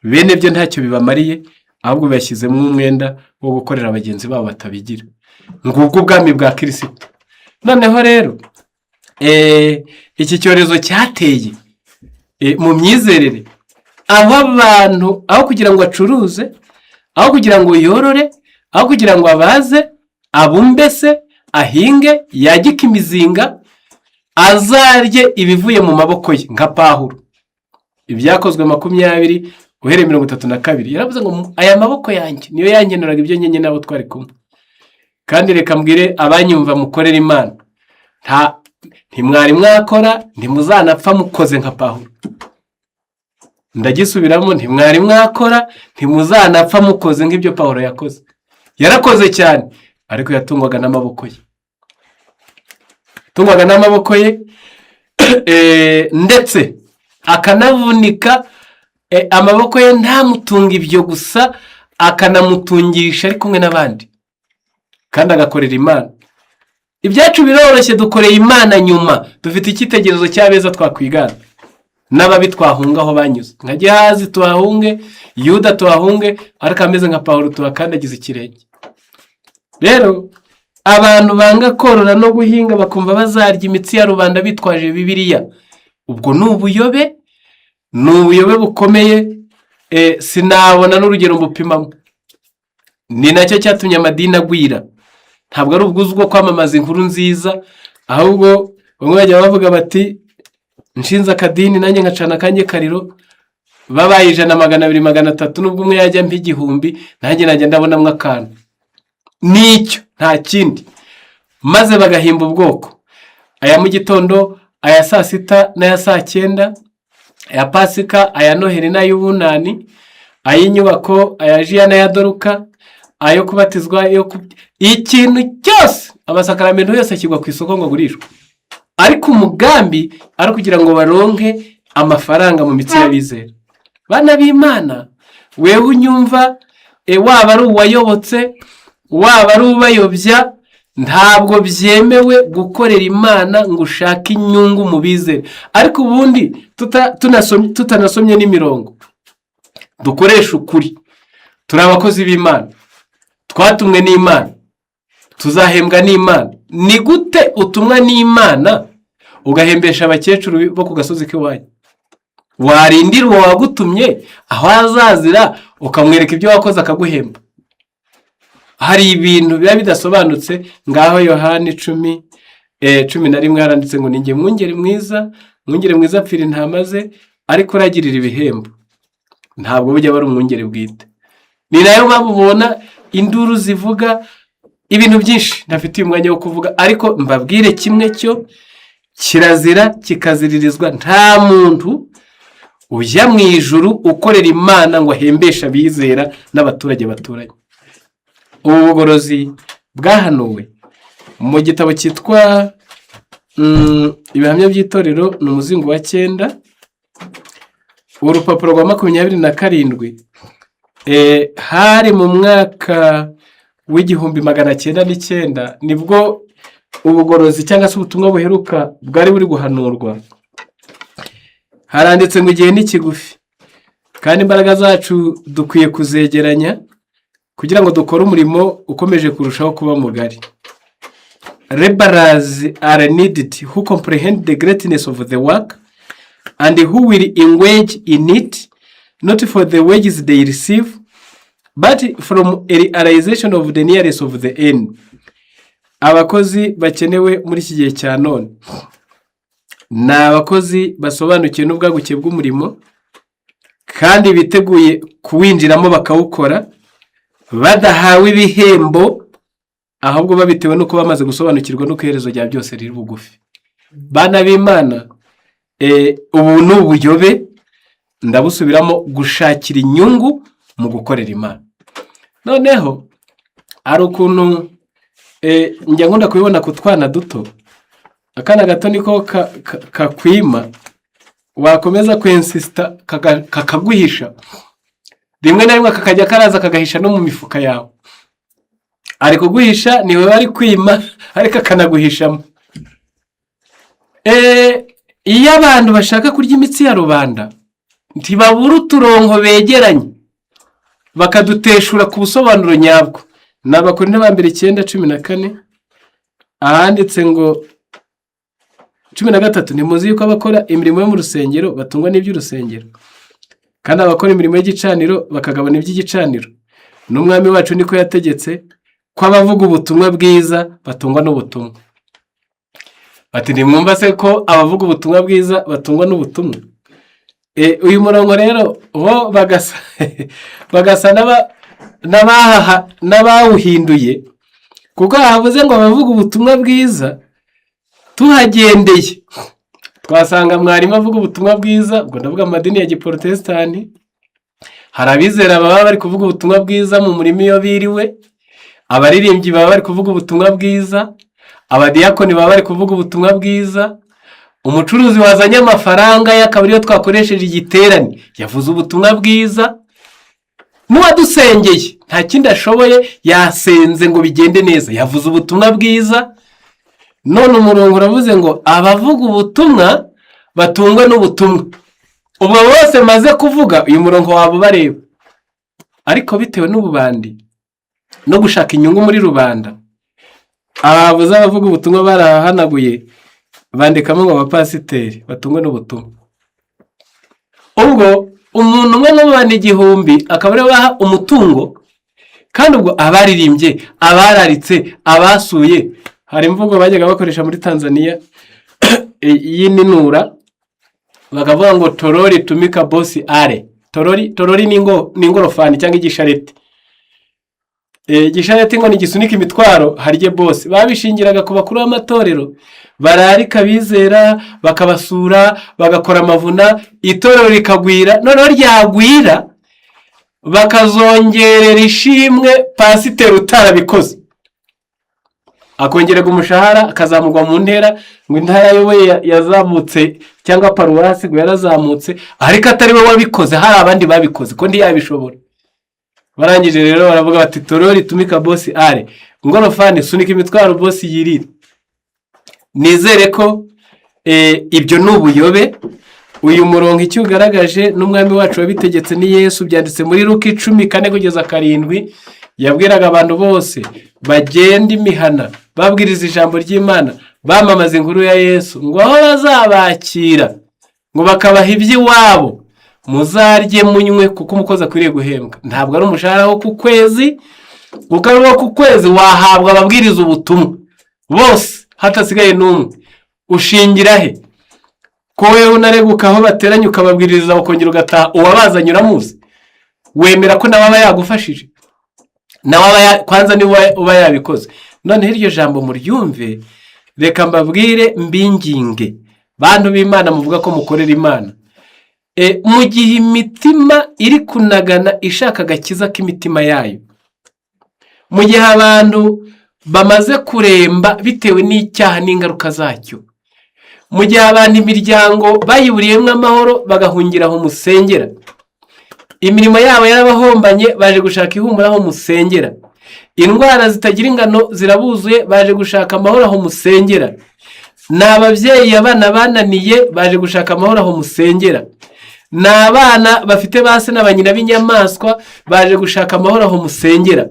bene byo ntacyo bibamariye, ahubwo bibashyizemo umwenda wo gukorera bagenzi babo batabigira. Ngubwo ubwami bwa Kirisito. Noneho rero iki cyorezo cyateye mu myizerere, aho abantu, aho kugira ngo acuruze, aho kugira ngo yorore, aho kugira ngo abaze, abumbe se, ahinge, yagike imizinga, azarye ibivuye mu maboko ye nka Pawulo. Ibyakozwe 20 uhereye 32, yaravuze ngo: "Aya maboko yanjye niyo yankenuraga ibyo nkenye n'abo twari kumwe." Kandi reka mbwire abanyumva mukorera Imana, nta ntimwari mwakora, ntimuzanapfa mukoze nka Pawulo. Ndagisubiramo: ntimwari mwakora, ntimuzanapfa mukoze nk'ibyo Pawulo yakoze. Yarakoze cyane, ariko yatungwaga n'amaboko ye, yatungwaga n'amaboko ye, ndetse akanavunika. Amaboko ye ntamutunga ibyo gusa, akanamutungisha ari kumwe n'abandi, kandi agakorera Imana. Ibyacu biroroshye, dukoreye Imana nyuma, dufite icyitegererezo cy'abeza twakwigana. N'ababi twahunga aho banyuze, nka Gehazi tuhahunge, Yuda tuhahunge, ariko ameze nka Pawulo tuhakandagiza ikirenge. Rero abantu banga korora no guhinga, bakumva bazarya imitsi ya rubanda bitwaje Bibiliya, ubwo ni ubuyobe, ni ubuyobe bukomeye. Sinabona n'urugero mbupimamo. Ni nacyo cyatumye amadini agwira. Ntabwo ari ubwuzu bwo kwamamaza inkuru nziza, ahubwo bamwe bajya bavuga bati: "Nshinze akadini nanjye nkacana akanjye kariro, babaye 100, 200, 300, nubwo umwe yajya mpa 1000, nanjye najya ndabonamo akantu." Nicyo, nta kindi. Maze bagahimba ubwoko: aya mu gitondo, aya saa sita n'aya saa cyenda, aya Pasika, aya Noheli n'ay'Ubunani, ay'inyubako, aya Jiya n'aya Doruka, ayo kubatizwa, ayo ku ikintu cyose, amasakaramentu yose ashyirwa ku isoko ngo agurishwe, ariko umugambi ari ukugira ngo baronke amafaranga mu mitsi y'abizera. Bana b'Imana, wewe unyumva, waba ari uwayobotse, waba ari ubayobya, ntabwo byemewe gukorera Imana ngo ushake inyungu mu bizere. Ariko ubundi tutanasomye n'imirongo, dukoreshe ukuri: turi abakozi b'Imana, twatumwe n'Imana, tuzahembwa n'Imana. Ni gute utumwa n'Imana ugahembesha abakecuru bo ku gasozi k'iwanyu? Warindira uwo wagutumye aho azazira, ukamwereka ibyo wakoze, akaguhemba. Hari ibintu biba bidasobanutse. Ngaho Yohani 10, 11, haranditse ngo: "Ni mwungeri mwiza, mwungeri mwiza apfira intama ze." Ariko uragirira ibihembo ntabwo bujya aba ari umwungeri bwite. Ni nayo mpamvu ubona induru zivuga ibintu byinshi ntafitiye umwanya wo kuvuga, ariko mbabwire kimwe cyo: kirazira kikaziririzwa, nta muntu ujya mu ijuru ukorera Imana ngo ahembeshe abizera n'abaturage baturanye. Ubu bugorozi bwahanuwe mu gitabo cyitwa Ibihamya by'Itorero, ni umuzingo wa cyenda, urupapuro rwa 27. Hari mu mwaka w'1909 nibwo ubugorozi cyangwa se ubutumwa buheruka bwari buri guhanurwa. Haranditse ngo: "Igihe ni kigufi, kandi imbaraga zacu dukwiye kuzegeranya kugira ngo dukore umurimo ukomeje kurushaho kuba mugari. Laborers are needed who comprehend the greatness of the work and who will engage in it not for the wages they receive, but from a realization of the nearness of the end." Abakozi bakenewe muri iki gihe cya none ni abakozi basobanukiwe n'ubwaguke bw'umurimo kandi biteguye kuwinjiramo bakawukora badahawe ibihembo, ahubwo babitewe n'uko bamaze gusobanukirwa n'uko iherezo rya byose riri bugufi. Bana b'Imana, ubu ni ubuyobe, ndabusubiramo: gushakira inyungu mu gukorera Imana. Noneho hari ukuntu njya nkunda kubibona ku twana duto. Akana gato niko kakwima, wakomeza kwensisita kakaguhisha, rimwe na rimwe kakajya karaza kagahisha no mu mifuka yawe. Ari kuguhisha, ni wowe ari kwima, ariko akanaguhishamo. Iyo abantu bashaka kurya imitsi ya rubanda, ntibabura uturongo begeranye bakaduteshura ku busobanuro nyabwo. Ni Abakorinto ba mbere 9:14, ahanditse ngo, 13: "Ntimuzi yuko abakora imirimo yo mu rusengero batungwa n'iby'urusengero, kandi abakora imirimo y'igicaniro bakagabana iby'igicaniro? N'Umwami wacu niko yategetse ko abavuga ubutumwa bwiza batungwa n'ubutumwa." Bati: "Ntimwumva se ko abavuga ubutumwa bwiza batungwa n'ubutumwa?" Uyu murongo rero bo bagasa n'abawuhinduye, kuko havuze ngo abavuga ubutumwa bwiza. Tuhagendeye twasanga mwarimu avuga ubutumwa bwiza, ubwo ndavuga amadini ya giporotesitanti. Hari abizera baba bari kuvuga ubutumwa bwiza mu murima iyo biriwe, abaririmbyi baba bari kuvuga ubutumwa bwiza, abadiyakoni baba bari kuvuga ubutumwa bwiza, umucuruzi wazanye amafaranga ye akaba ariyo twakoresheje igiterane yavuze ubutumwa bwiza, n'uwadusengeye nta kindi ashoboye yasenze ngo bigende neza yavuze ubutumwa bwiza. None umurongo uravuze ngo abavuga ubutumwa batungwe n'ubutumwa. Ubwo bose maze kuvuga uyu murongo waba ubareba, ariko bitewe n'ububandi no gushaka inyungu muri rubanda, ababuze abavuga ubutumwa barahanaguye, bandikamo ngo abapasiteri batungwe n'ubutumwa. Ubwo umuntu umwe mu bantu 1000 akaba ariwe baha umutungo, kandi ubwo abaririmbye, abararitse, abasuye. Hari imvugo bajyaga bakoresha muri Tanzania y'ininura, bakavuga ngo "Toroli tumika bosi ale." Toroli, toroli ni ingorofani cyangwa igishareti. Igishareti ngo ntigisunika imitwaro harye bosi. Babishingiraga ku bakuru b'amatorero bararika abizera, bakabasura, bagakora amavuna, itorero rikagwira. Noneho ryagwira bakazongerera ishimwe pasiteri utarabikoze, akongererwa umushahara, akazamurwa mu ntera, ngo intara ayoboye yazamutse cyangwa paruwasi ngo yarazamutse, ariko atari we wabikoze, hari abandi babikoze ko ntiyabishobora. Barangije rero baravuga bati "Toroli tumika bosi ale", ngorofani sunika imitwaro bosi yirire. Nizere ko ibyo ni ubuyobe. Uyu murongo icyo ugaragaje n'umwami wacu wabitegetse ni Yesu. Byanditse muri Luka 10:4 kugeza 7. Yabwiraga abantu bose bagenda imihana babwiriza ijambo ry'Imana, bamamaza inkuru ya Yesu, ngo aho bazabakira ngo bakabaha iby'iwabo, muzarye munywe, kuko umukozi akwiriye guhembwa. Ntabwo ari umushahara wo ku kwezi, kuko ari uwo ku kwezi wahabwa ababwiriza ubutumwa bose hatasigaye n'umwe. Ushingira he ko wowe unareguka aho bateranye ukababwiriza, ukongera ugataha? Uwabazanye uramuzi? Wemera ko nawe aba yagufashije? Nawe aba kwanza niwe uba yabikoze. Noneho iryo jambo muryumve. Reka mbabwire, mbinginge, bantu b'Imana muvuga ko mukorera Imana, mu gihe imitima iri kunagana ishaka agakiza k'imitima yayo, mu gihe abantu bamaze kuremba bitewe n'icyaha n'ingaruka zacyo, mu gihe abantu imiryango bayiburiyemo amahoro bagahungira aho musengera, imirimo yabo yarabahombanye baje gushaka ihumure aho musengera, indwara zitagira ingano zirabuzuye baje gushaka amahoro aho musengera, ni ababyeyi abana bananiye baje gushaka amahoro aho musengera, ni abana bafite ba se na ba nyina b'inyamaswa baje gushaka amahoro aho musengera,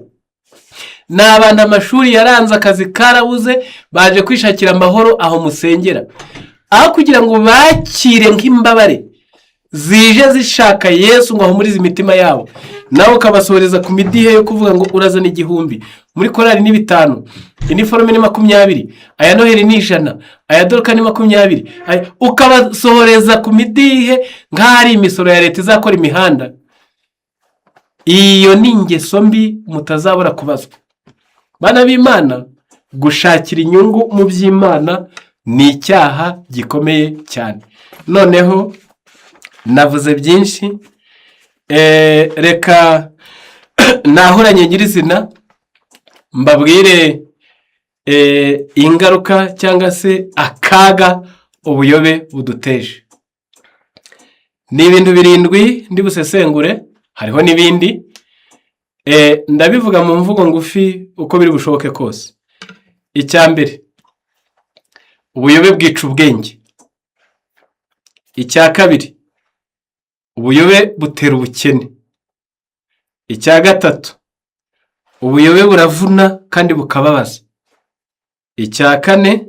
ni abantu amashuri yaranze, akazi karabuze, baje kwishakira amahoro aho musengera, aho kugira ngo bakire nk'imbabare zije zishaka Yesu ngo ahumurize imitima yabo, nawe ukabasohoreza ku midihe yo kuvuga ngo urazana 1000 muri korari ni 5, iniforume ni 20, aya Noheli ni 100, aya Doruka ni 20, ukabasohoreza ku midihe nk'aho ari imisoro ya leta izakora imihanda. Iyo ni ingeso mbi mutazabura kubazwa. Bana b'Imana, gushakira inyungu mu by'Imana ni icyaha gikomeye cyane. Noneho navuze byinshi, reka nahuranye nyirizina mbabwire ingaruka cyangwa se akaga ubuyobe buduteje. Ni ibintu 7 ndi busesengure, hariho n'ibindi. Ndabivuga mu mvugo ngufi uko biri bushoboke kose. Icya mbere, ubuyobe bwica ubwenge. Icya kabiri, ubuyobe butera ubukene. Icya gatatu, ubuyobe buravuna kandi bukababaza. Icya kane,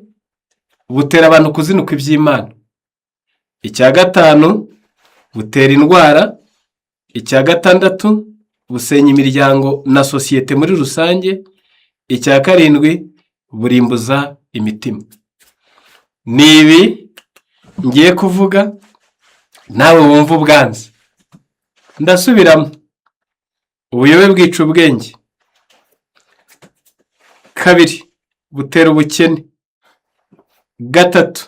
butera abantu kuzinukwa iby'Imana. Icya gatanu, butera indwara. Icya gatandatu, busenya imiryango na sosiyete muri rusange. Icya karindwi, burimbuza imitima. Ni ibi ngiye kuvuga, nawe wumva ubwanze. Ndasubiramo: ubuyobe bwica ubwenge. Kabiri, butera ubukene. Gatatu,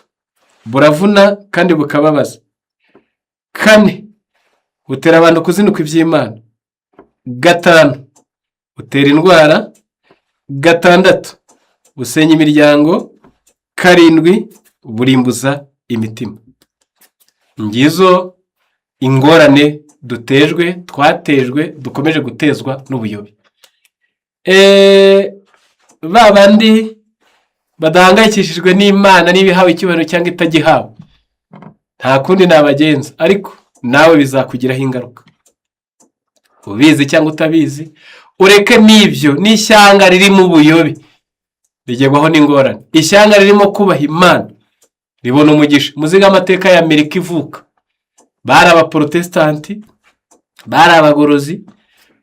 buravuna kandi bukababaza. Kane, butera abantu kuzinukwa iby'Imana. Gatanu, butera indwara. Gatandatu, busenya imiryango. Karindwi, burimbuza imitima. Ngizo ingorane dutejwe, twatejwe, dukomeje gutezwa n'ubuyobe. Ba bandi badahangayikishijwe n'Imana niba ihawe icyubahiro cyangwa itagihawe, nta kundi nabagenza, ariko Nawe bizakugiraho ingaruka, ubizi cyangwa utabizi. Ureke n'ibyo, n'ishyanga ririmo ubuyobe rigerwaho n'ingorane. Ishyanga ririmo kubaha Imana ribona umugisha. Muziga amateka ya Amerika ivuka, bari Abaporotesitanti, bari abagorozi,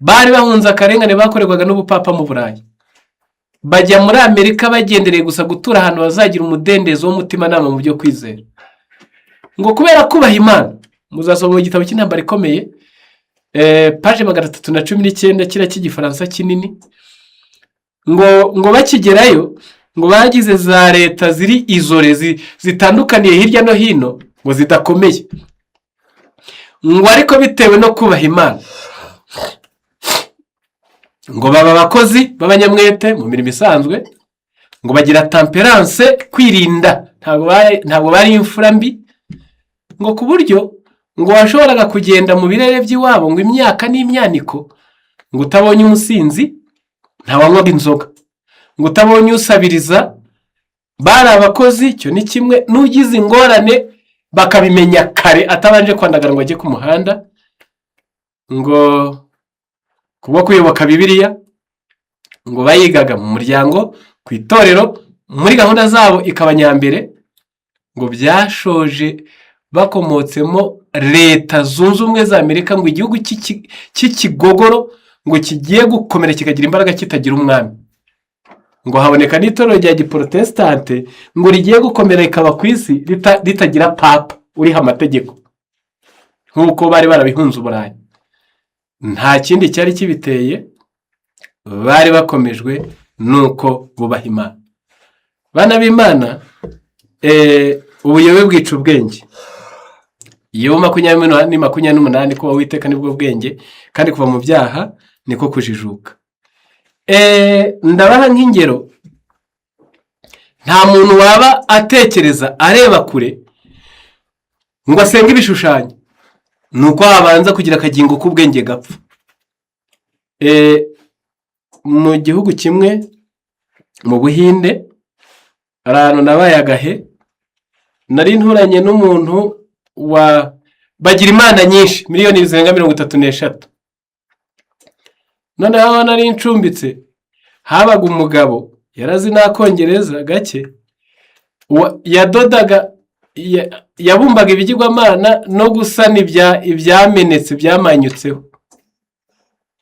bari bahunze akarengane bakorerwaga n'ubupapa mu Burayi, bajya muri Amerika bagendereye gusa gutura ahantu bazagira umudendezo w'umutimanama mu byo kwizera. Ngo kubera kubaha Imana, muzasoma mu gitabo cy'Intambara Ikomeye, page 319, kiriya cy'Igifaransa kinini, ngo bakigerayo ngo bagize za leta ziri isolées, zitandukaniye hirya no hino, ngo zidakomeye, ngo ariko bitewe no kubaha Imana ngo baba abakozi b'abanyamwete mu mirimo isanzwe, ngo bagira tempérance, kwirinda, ntabwo bari imfura mbi, ngo ku buryo ngo washoboraga kugenda mu birere by'iwabo ngo imyaka n'imyaniko ngo utabonye umusinzi, ntawanywaga inzoga, ngo utabonye usabiriza. Bari abakozi, icyo ni kimwe. N'ugize ingorane bakabimenya kare atabanje kwandagara ngo ajye ku muhanda. Ngo kubwo kuyoboka Bibiliya, ngo bayigaga mu muryango, ku itorero, muri gahunda zabo ikaba nyambere, ngo byashoje bakomotsemo Leta Zunze Ubumwe za Amerika, ngo igihugu cy'ikigogoro ngo kigiye gukomera kikagira imbaraga kitagira umwami. Ngo haboneka n'itorero rya giporotesitante ngo rigiye gukomera rikaba ku isi ritagira papa uriho amategeko, nk'uko bari barabihunze Uburayi. Nta kindi cyari kibiteye, bari bakomejwe n'uko bubaha Imana. Bana b'Imana, ubuyobe bwica ubwenge. Iyo 28:28, kuba Witeka nibwo bwenge, kandi kuva mu byaha niko kujijuka. Ndabaha nk'ingero. Nta muntu waba atekereza areba kure ngo asenge ibishushanyo, ni uko habanza kugira akagingo k'ubwenge gapfa. Mu gihugu kimwe mu Buhinde, hari ahantu nabaye agahe, nari nturanye n'umuntu wa bagira imana nyinshi, miliyoni zirenga 33. Noneho aho nari ncumbitse habaga umugabo yarazi n'Akongereza gake, yadodaga, yabumbaga ibigirwamana no gusana ibyamenetse, byamanyutseho.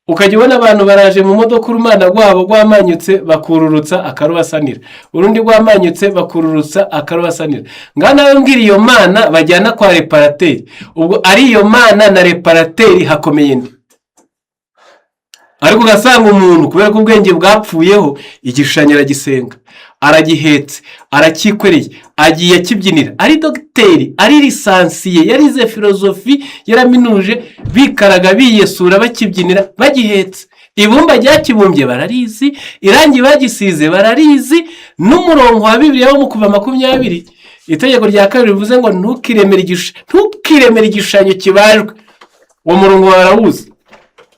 Ukajya ubona abantu baraje mu modoka, urumana rwabo rwamanyutse, bakururutsa akarubasanira, urundi rwamanyutse, bakururutsa akarubasanira. Ngaho nawe mbwira, iyo mana bajyana kwa réparateur, ubwo ari iyo mana na réparateur hakomeye nde? Ariko ugasanga umuntu, kubera ko ubwenge bwapfuyeho, igishushanyo aragisenga, aragihetse, aracyikoreye, agiye akibyinira. Ari dogiteri, ari licencié, yarize philosophie, yaraminuje, bikaraga biyesura, bakibyinira, bagihetse. Ibumba ryakibumbye bararizi, irangi bagisize bararizi, n'umurongo wa Bibiliya wo mu Kuva 20, itegeko rya kabiri rivuze ngo ntukiremere igishushanyo kibajwe, uwo murongo barawuzi.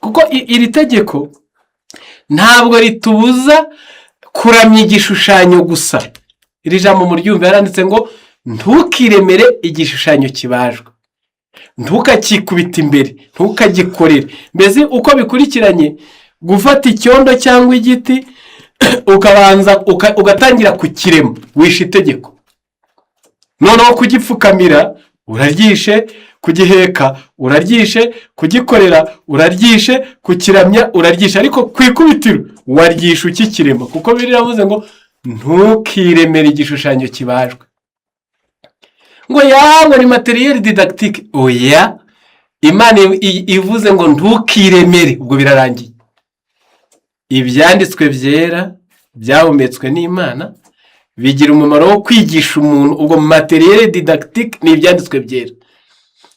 Kuko iri tegeko ntabwo ritubuza kuramya igishushanyo gusa. Iri jambo muryumve, yaranditse ngo ntukiremere igishushanyo kibajwe, ntukakikubite imbere, ntukagikorere. Mbese uko bikurikiranye, gufata icyondo cyangwa igiti ukabanza ugatangira kukirema, wishe itegeko. Noneho kugipfukamira uraryishe, kugiheka uraryishe, kugikorera uraryishe, kukiramya uraryishe, ariko ku ikubitiro waryishe ukikirema, kuko biravuze ngo ntukiremere igishushanyo kibajwe. Ngo ngo ni matériel didactique. Oya, Imana ivuze ngo ntukiremere, ubwo birarangiye. Ibyanditswe byera byahumetswe n'Imana bigira umumaro wo kwigisha umuntu. Ubwo matériel didactique ni ibyanditswe byera,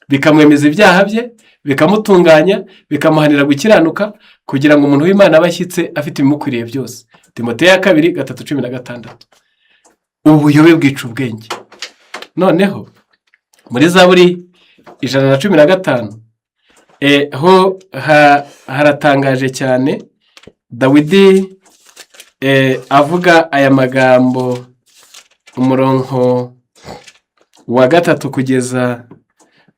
bikamwemeza ibyaha bye, bikamutunganya, bikamuhanira gukiranuka, kugira ngo umuntu w'Imana abe ashyitse, afite ibimukwiriye byose. Timoteyo ya kabiri 3:16. Ubuyobe bwica ubwenge. Noneho muri Zaburi 115 ho haratangaje cyane. Dawidi avuga aya magambo, umurongo wa 3 kugeza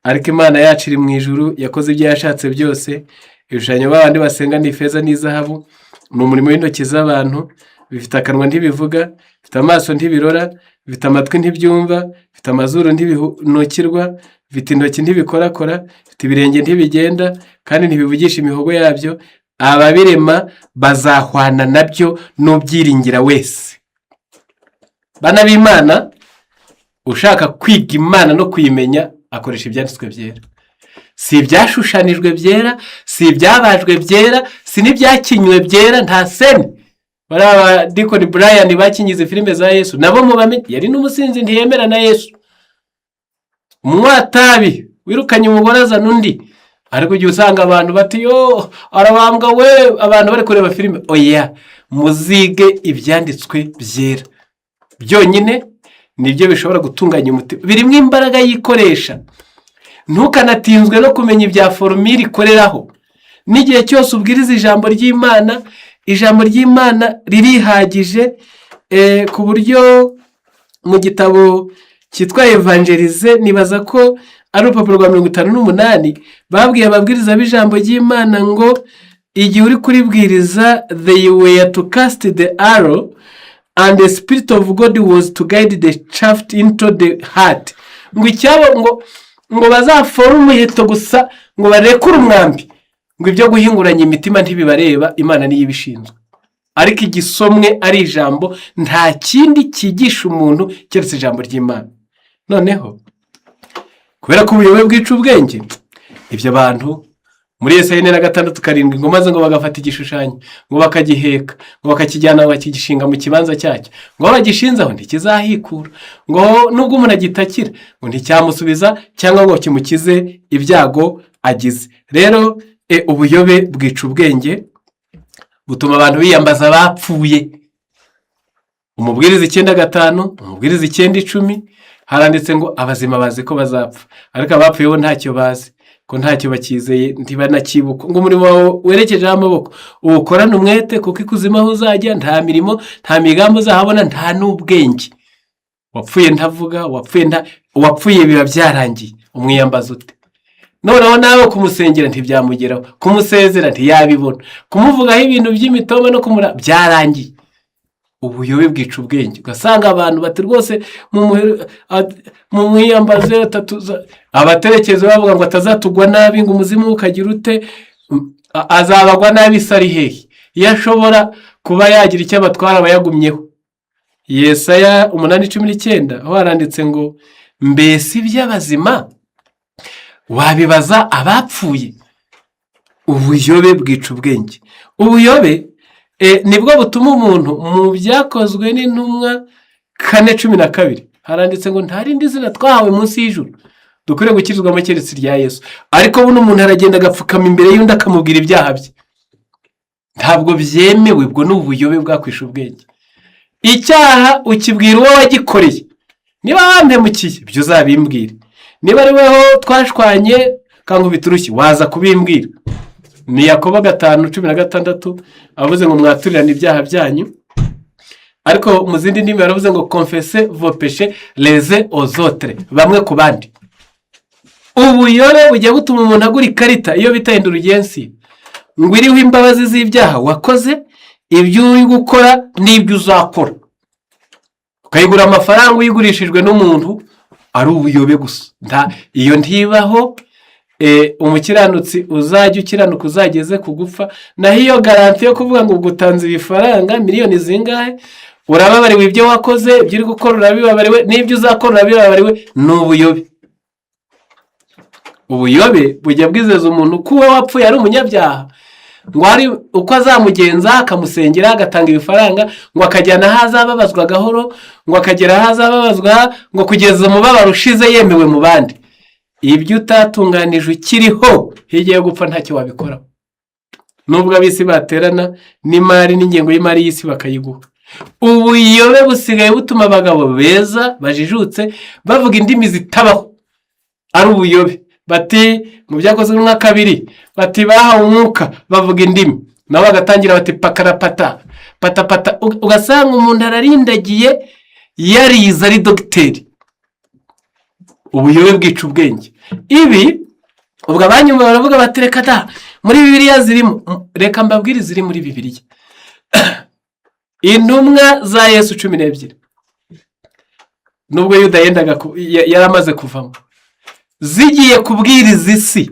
Ariko Imana yacu iri mu ijuru, yakoze ibyo yashatse byose. Ibishushanyo babandi basenga ni ifeza n'izahabu, ni umurimo w'intoki z'abantu. Bifite akanwa ntibivuga, bifite amaso ntibirora, bifite amatwi ntibyumva, bifite amazuru ntibinukirwa, bifite intoki ntibikorakora, bifite ibirenge ntibigenda, kandi ntibivugisha imihogo yabyo. Ababirema bazahwana nabyo n'ubyiringira wese. Bana b'Imana, ushaka kwiga Imana no kuyimenya akoresha ibyanditswe byera. Si ibyashushanijwe byera, si ibyabajwe byera, si n'ibyakinywe byera. Nta seni. Bariya ba Dikoni Brian bakingize filime za Yesu nabo mubamenye, yari n'umusinzi, ntiyemera na Yesu, umwatabi wirukanye umugore azana undi. Ariko igihe usanga abantu bati: "Yo, arabambwa we!" Abantu bari kureba filime. Oya, muzige ibyanditswe byera byonyine, nibyo bishobora gutunganya umutima, birimo imbaraga yikoresha. Ntukanatinzwe no kumenya ibya formule ikoreraho. N'igihe cyose ubwiriza ijambo ry'Imana, ijambo ry'Imana ririhagije, ku buryo mu gitabo cyitwa Évangéliser, nibaza ko ari urupapuro rwa 58, babwiye ababwiriza b'ijambo ry'Imana ngo igihe uri kuribwiriza, they were to cast the arrow and the Spirit of God was to guide the shaft into the heart. Ngo icyabo ngo bazafore umuheto gusa, ngo barekure umwambi, ngo ibyo guhinguranya imitima ntibibareba, Imana niyo ibishinzwe. Ariko igisomwe ari ijambo, nta kindi cyigisha umuntu keretse ijambo ry'Imana. Noneho kubera ko ubuyobe bwica ubwenge, ibyo bantu muri Yesaya 46:7 ngo maze ngo bagafata igishushanyo, ngo bakagiheka, ngo bakakijyana bakigishinga mu kibanza cyacyo, ngo aho bagishinze aho ntikizahikura, ngo nubwo umuntu agitakira ngo nticyamusubiza cyangwa ngo kimukize ibyago agize. Rero ubuyobe bwica ubwenge, butuma abantu biyambaza abapfuye. Umubwiriza 9:5, Umubwiriza 9:10, haranditse ngo abazima bazi ko bazapfa, ariko abapfuye bo ntacyo bazi, ko ntacyo bakizeye, ntibanakibuka. Ngo umurimo wawe werekejeho amaboko uwukorane umwete, kuko ikuzimu aho uzajya nta mirimo, nta migambi uzahabona, nta n'ubwenge. Wapfuye ntavuga, wapfuye nta, uwapfuye biba byarangiye. Umwiyambaza ute? Noneho nawe kumusengera ntibyamugeraho, kumusezera ntiyabibona, kumuvugaho ibintu by'imitoma no kumura byarangiye. Ubuyobe bwica ubwenge, ugasanga abantu bati: "Rwose mu mwiyambaze." Abatekereza bavuga ngo atazatugwa nabi, ngo umuzimu ukagira ute? Azabagwa nabi se ari hehe? Iyo ashobora kuba yagira icyo abatwara aba yagumyeho. Yesaya 8:19, aho haranditse ngo: "Mbese iby'abazima wabibaza abapfuye?" Ubuyobe bwica ubwenge. Ubuyobe nibwo butuma umuntu, mu Byakozwe n'Intumwa 4:12 haranditse ngo nta rindi zina twahawe munsi y'ijuru dukwiriye gukirizwamo keretse irya Yesu. Ariko buno umuntu aragenda agapfukama imbere y'undi akamubwira ibyaha bye. Ntabwo byemewe, ubwo ni ubuyobe bwakwisha ubwenge. Icyaha ukibwira uwo wagikoreye. Niba wampemukiye, ibyo uzabimbwire. Niba ari weho twashwanye kankubita urushyi, waza kubimbwira. Ni Yakobo 5:16, avuze ngo mwaturirane ibyaha byanyu. Ariko mu zindi ndimi baravuze ngo: "Confessez vos péchés les uns aux autres", bamwe ku bandi. Ubuyobe bujya butuma umuntu agura ikarita, iyo bita indulgences, ngo iriho imbabazi z'ibyaha wakoze, ibyo uri gukora n'ibyo uzakora, ukayigura amafaranga uyigurishijwe n'umuntu, ari ubuyobe gusa. Iyo ntibaho. Umukiranutsi uzajya ukiranuka uzageze ku gupfa. Naho iyo garantie yo kuvuga ngo utanze ibifaranga miliyoni zingahe, urababariwe ibyo wakoze, ibyo uri gukora urabibabariwe, n'ibyo uzakora urabibabariwe, ni ubuyobe. Ubuyobe bujya bwizeza umuntu ko uwo wapfuye ari umunyabyaha, ngo hari uko azamugenza akamusengera, agatanga ibifaranga, ngo akajyana aho azababazwa gahoro, ngo akagera aho azababazwa, ngo kugeza umubabaro ushize yemewe mu bandi. Ibyo utatunganije ukiriho, hirya yo gupfa ntacyo wabikoraho, nubwo ab'isi baterana n'imari n'ingengo y'imari y'isi bakayiguha. Ubuyobe busigaye butuma abagabo beza bajijutse bavuga indimi zitabaho, ari ubuyobe. Bati mu Byakozwe nka 2, bati bahawe umwuka bavuga indimi, nabo bagatangira bati pakarapata patapata. Ugasanga umuntu ararindagiye, yarize, ari dogiteri. Ubuyobe bwica ubwenge. Ibi ubwo abanyuma baravuga bati: "Reka da, muri Bibiliya zirimo." Reka mbabwire iziri muri Bibiliya. Intumwa za Yesu 12, nubwo Yuda yendaga yari amaze kuvamo, zigiye kubwiriza isi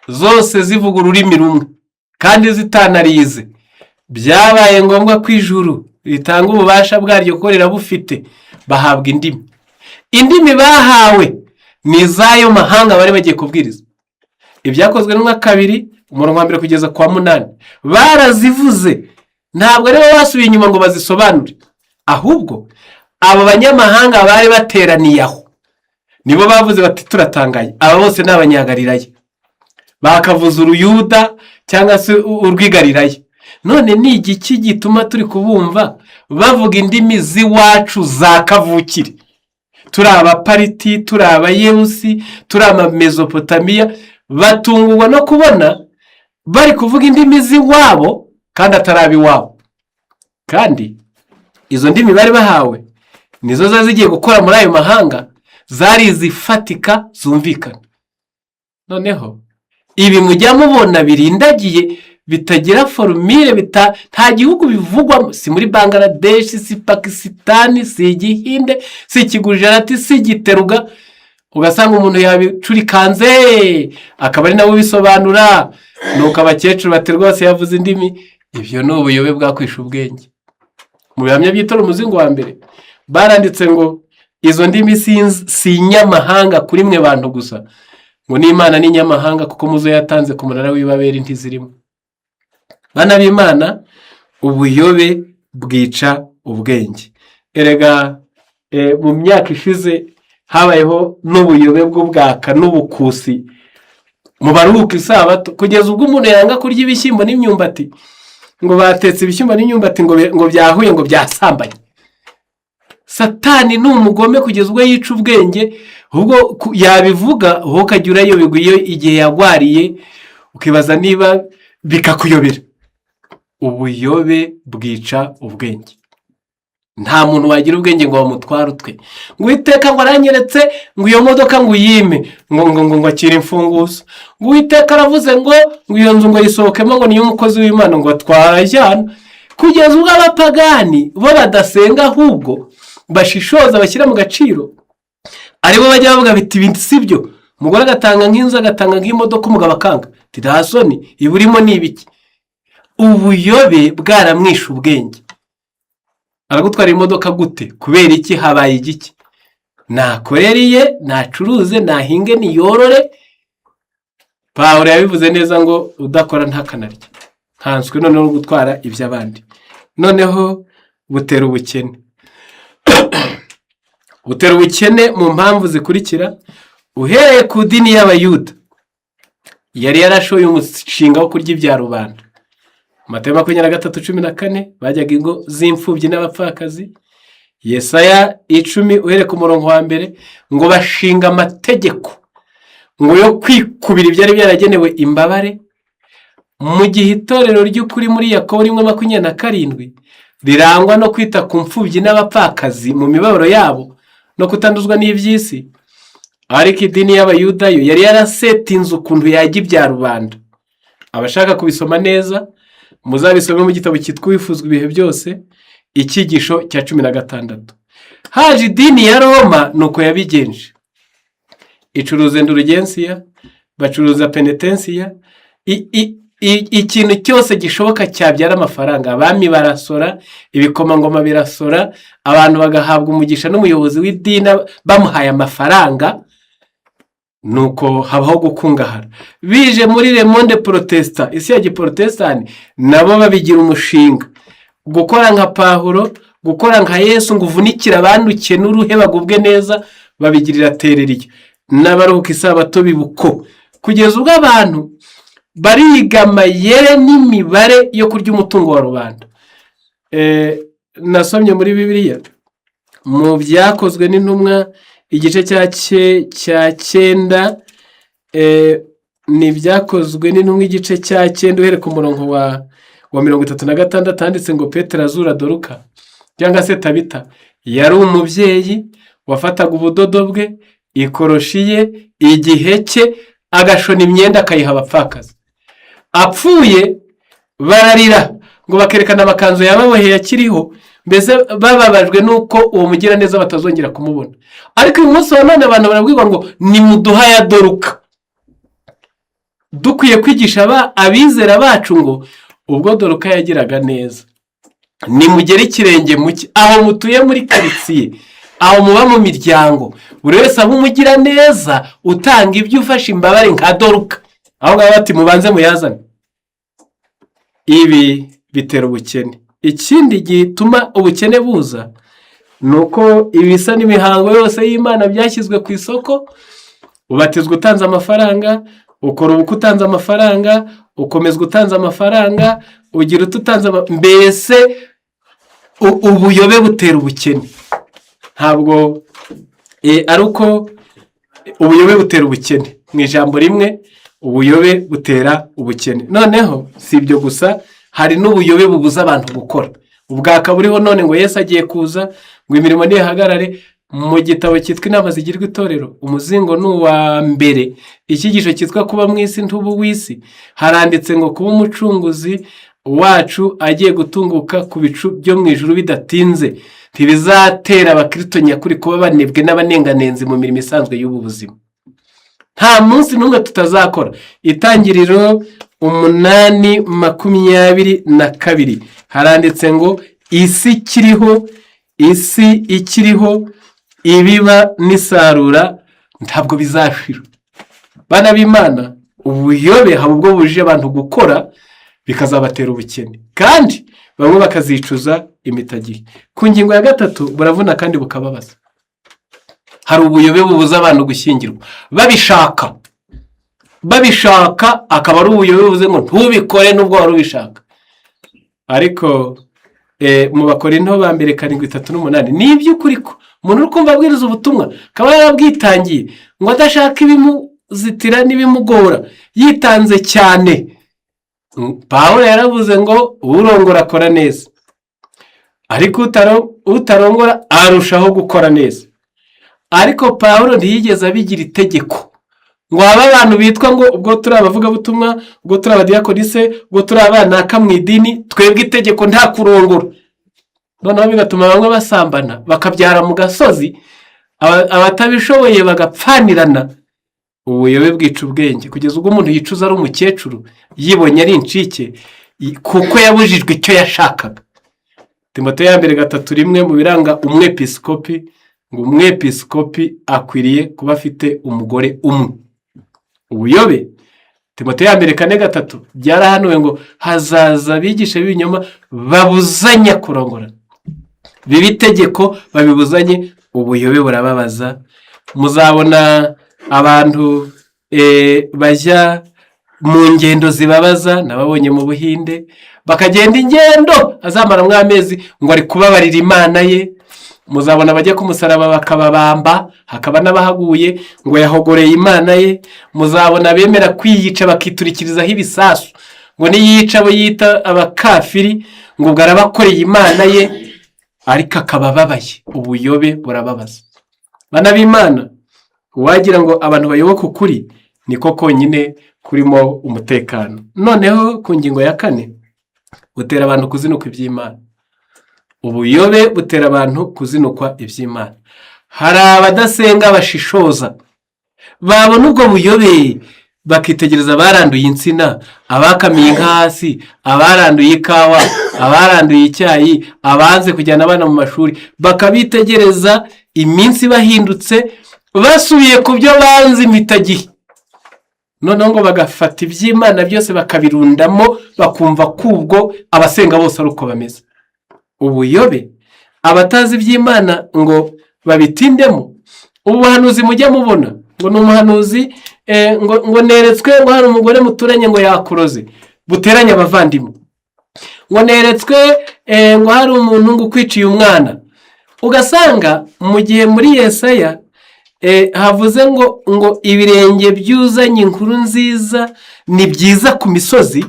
zose zivuga ururimi rumwe kandi zitanarize, byabaye ngombwa ko ijuru ritanga ububasha bwaryo kuko rirabufite, bahabwa indimi. Indimi bahawe ni iz'ayo mahanga bari bagiye kubwiriza. Ibyakozwe n'Intumwa 2, umurongo wa 1 kugeza ku wa 8, barazivuze. Ntabwo aribo basubiye inyuma ngo bazisobanure, ahubwo abo banyamahanga bari bateraniye aho nibo bavuze bati: "Turatangaye, aba bose ni Abanyagalilaya, bakavuza Uruyuda cyangwa se urw'igalilaya. None ni igiki gituma turi kubumva bavuga indimi z'iwacu za kavukire? Turi Abapariti, turi Abayebusi, turi Amamezopotamiya." Batungurwa no kubona bari kuvuga indimi z'iwabo kandi atari ab'iwabo, kandi izo ndimi bari bahawe nizo zari zigiye gukora muri ayo mahanga, zari izifatika zumvikana. Noneho ibi mujya mubona birindagiye, bitagira formule, nta gihugu bivugwamo, si muri Bangladesh, si Pakisitani, si Igihinde, si Ikigujarati, si Igiteruga, ugasanga umuntu yabicurikanze akaba ari nawe ubisobanura, nuko abakecuru bati: "Rwose yavuze indimi." Ibyo ni ubuyobe bwakwisha ubwenge. Mu Bihamya by'Itorero, umuzingo wa mbere, baranditse ngo izo ndimi si inyamahanga kuri mwe bantu gusa, ngo n'Imana ni inyamahanga, kuko muzo yatanze ku munara w'Ibaberi ntizirimo. Bana b'Imana, ubuyobe bwica ubwenge. Erega mu myaka ishize habayeho n'ubuyobe bw'ubwaka n'ubukusi mu baruhuka isabato, kugeza ubwo umuntu yanga kurya ibishyimbo n'imyumbati, ngo batetse ibishyimbo n'imyumbati, ngo byahuye, ngo byasambanye. Satani ni umugome kugeza ubwo yica ubwenge. Ubwo yabivuga wowe ukajya urayoberwa iyo igihe yagwariye, ukibaza niba bikakuyobera. Ubuyobe bwica ubwenge. Nta muntu wagira ubwenge ngo bamutware utwe, ngo Uwiteka ngo aranyeretse ngo iyo modoka ngo uyime, ngo akire imfunguzo, ngo Uwiteka aravuze ngo iyo nzu ngo yisohokemo, ngo niyo umukozi w'Imana ngo atwarajyana, kugeza ubwo abapagani bo badasenga ahubwo bashishoza, bashyira mu gaciro, aribo bajya bavuga biti: "Ibi si byo." Umugore agatanga nk'inzu, agatanga nk'imodoka, umugabo akanga, ati: "Nta soni, ibi urimo ni ibiki?" Ubuyobe bwaramwishe ubwenge. Aragutwara imodoka gute? Kubera iki? Habaye igiki? Nakorere iye, nacuruze, nahinge, niyorore. Pawulo yabivuze neza ngo udakora ntakanarye, nkanswe noneho gutwara iby'abandi. Noneho butera ubukene. Butera ubukene mu mpamvu zikurikira: uhereye ku dini y'Abayuda yari yarashoye umushinga wo kurya ibya rubanda. Matayo 23:14, bajyaga ingo z'imfubyi n'abapfakazi. Yesaya 10, uhereye ku murongo wa 1, ngo bashinga amategeko ngo yo kwikubira ibyari byaragenewe imbabare, mu gihe itorero ry'ukuri muri Yakobo 1:27 rirangwa no kwita ku mfubyi n'abapfakazi mu mibabaro yabo no kutanduzwa n'iby'isi. Ariko idini y'Abayuda yo yari yarasetinze ukuntu yajya ibya rubanda. Abashaka kubisoma neza muzabisome mu gitabo cyitwa Uwifuzwa Ibihe Byose, icyigisho cya 16. Haje idini ya Roma, ni uko yabigenje: icuruza endurugensiya, bacuruza penetensiya, ikintu cyose gishoboka cyabyara amafaranga. Abami barasora, ibikomangoma birasora, abantu bagahabwa umugisha n'umuyobozi w'idini bamuhaye amafaranga, nuko habaho gukungahara. Bije muri le monde protestant, isi ya giporotesitanti, nabo babigira umushinga gukora nka Pahuro, gukora nka Yesu, ngo uvunikire abandi ukene uruhe bagubwe neza. Babigirira tereriyo n'abaruhuka isabato bibuko, kugeza ubwo abantu bariga amayere n'imibare yo kurya umutungo wa rubanda. Nasomye muri Bibiliya mu Byakozwe n'Intumwa, igice cya 9, ni Ibyakozwe n'Intumwa igice cya 9, uhereye ku murongo wa 36, handitse ngo Petero azura Doruka cyangwa se Tabita. Yari umubyeyi wafataga ubudodo bwe. Ikoroshi ye, igihe cye, agashona imyenda akayiha abapfakazi. Apfuye bararira ngo bakerekana amakanzu yababoheye akiriho, mbese bababajwe n'uko uwo mugiraneza batazongera kumubona. Ariko uyu munsi wa none abantu barabwirwa ngo nimuduha ya Doruka. Dukwiye kwigisha abizera bacu ngo ubwo Doruka yagiraga neza, nimugere ikirenge muke aho mutuye muri karitsiye, aho muba mu miryango, buri wese aba umugiraneza utanga ibyo, ufashe imbabare nka Doruka. Aho ngaho bati mubanze muyazane. Ibi bitera ubukene. Ikindi gituma ubukene buza ni uko ibisa n'imihango yose y'Imana byashyizwe ku isoko. Ubatizwa utanze amafaranga, ukora ubukwe utanze amafaranga, ukomezwa utanze amafaranga, ugira uti utanze, mbese ubuyobe butera ubukene. Ntabwo ari uko ubuyobe butera ubukene, mu ijambo rimwe ubuyobe butera ubukene. Noneho si ibyo gusa, hari n'ubuyobe bubuza abantu gukora. Ubwaka buriho none ngo Yesu agiye kuza, ngo imirimo ntihagarare. Mu gitabo cyitwa Inama Zigirwa Itorero, umuzingo ni uwa mbere, icyigisho cyitwa Kuba mu Isi Ntubu w'Isi, haranditse ngo kuba Umucunguzi wacu agiye gutunguka ku bicu byo mu ijuru bidatinze ntibizatera abakristo nyakuri kuba banebwe n'abanenganenzi mu mirimo isanzwe y'ubu buzima. Nta munsi n'umwe tutazakora. Itangiriro 8:22 haranditse ngo isi ikiriho, isi ikiriho, ibiba n'isarura ntabwo bizashira. Bana b'Imana, ubuyobe haba ubwo bujije abantu gukora bikazabatera ubukene, kandi bamwe bakazicuza impitagihe. Ku ngingo ya gatatu, buravuna kandi bukababaza. Hari ubuyobe bubuza abantu gushyingirwa babishaka, babishaka, akaba ari ubuyobe buvuze ngo ntubikore nubwo wari ubishaka. Ariko mu Bakorinto ba mbere 7:38, ni iby'ukuri ko umuntu uri kumva abwiriza ubutumwa akaba yarabwitangiye ngo adashaka ibimuzitira n'ibimugora, yitanze cyane. Pawulo yaravuze ngo urongora akora neza, ariko utarongora arushaho gukora neza. Ariko Pawulo ntiyigeze abigira itegeko ngo habe abantu bitwa ngo ubwo turi abavugabutumwa, ubwo turi abadiyakonise, ubwo turi abanaka mu idini, twebwe itegeko nta kurongora. Noneho bigatuma bamwe basambana bakabyara mu gasozi, abatabishoboye bagapfanirana. Ubuyobe bwica ubwenge kugeza ubwo umuntu yicuza ari umukecuru, yibonye ari incike kuko yabujijwe icyo yashakaga. Timoteyo ya mbere 3:1, mu biranga umwepisikopi, ngo umwepisikopi akwiriye kuba afite umugore umwe. Ubuyobe, Timoteyo ya mbere 4:3, byarahanuwe ngo hazaza abigisha b'ibinyoma babuzanya kurongora, biba itegeko babibuzanye. Ubuyobe burababaza. Muzabona abantu bajya mu ngendo zibabaza, nababonye mu Buhinde, bakagenda ingendo azamaramo amezi ngo ari kubabarira Imana ye. Muzabona abajya ku musaraba bakababamba, hakaba n'abahaguye ngo yahogoreye Imana ye. Muzabona abemera kwiyica bakiturikirizaho ibisasu ngo niyica abo yita abakafiri ngo ubwo arabakoreye Imana ye, ariko akaba ababaye. Ubuyobe burababaza. Bana b'Imana, wagira ngo abantu bayoboke ukuri niko konyine kurimo umutekano. Noneho ku ngingo ya kane, butera abantu kuzinukwa iby'Imana. Ubuyobe butera abantu kuzinukwa iby'Imana. Hari abadasenga bashishoza, babona ubwo buyobe bakitegereza abaranduye insina, abakamiye inka hasi, abaranduye ikawa, abaranduye icyayi, abanze kujyana abana mu mashuri, bakabitegereza iminsi bahindutse basubiye ku byo banze impitagihe. Noneho ngo bagafata iby'Imana byose bakabirundamo, bakumva ko ubwo abasenga bose ari uko bameze. Ubuyobe, abatazi iby'Imana ngo babitindemo. Ubuhanuzi mujya mubona ngo ni umuhanuzi, ngo neretswe ngo hari umugore muturanye ngo yakuroze, buteranye abavandimwe, ngo neretswe ngo hari umuntu ngo ukwiciye umwana. Ugasanga mu gihe muri Yesaya havuze ngo ibirenge byuzanye inkuru nziza ni byiza ku misozi,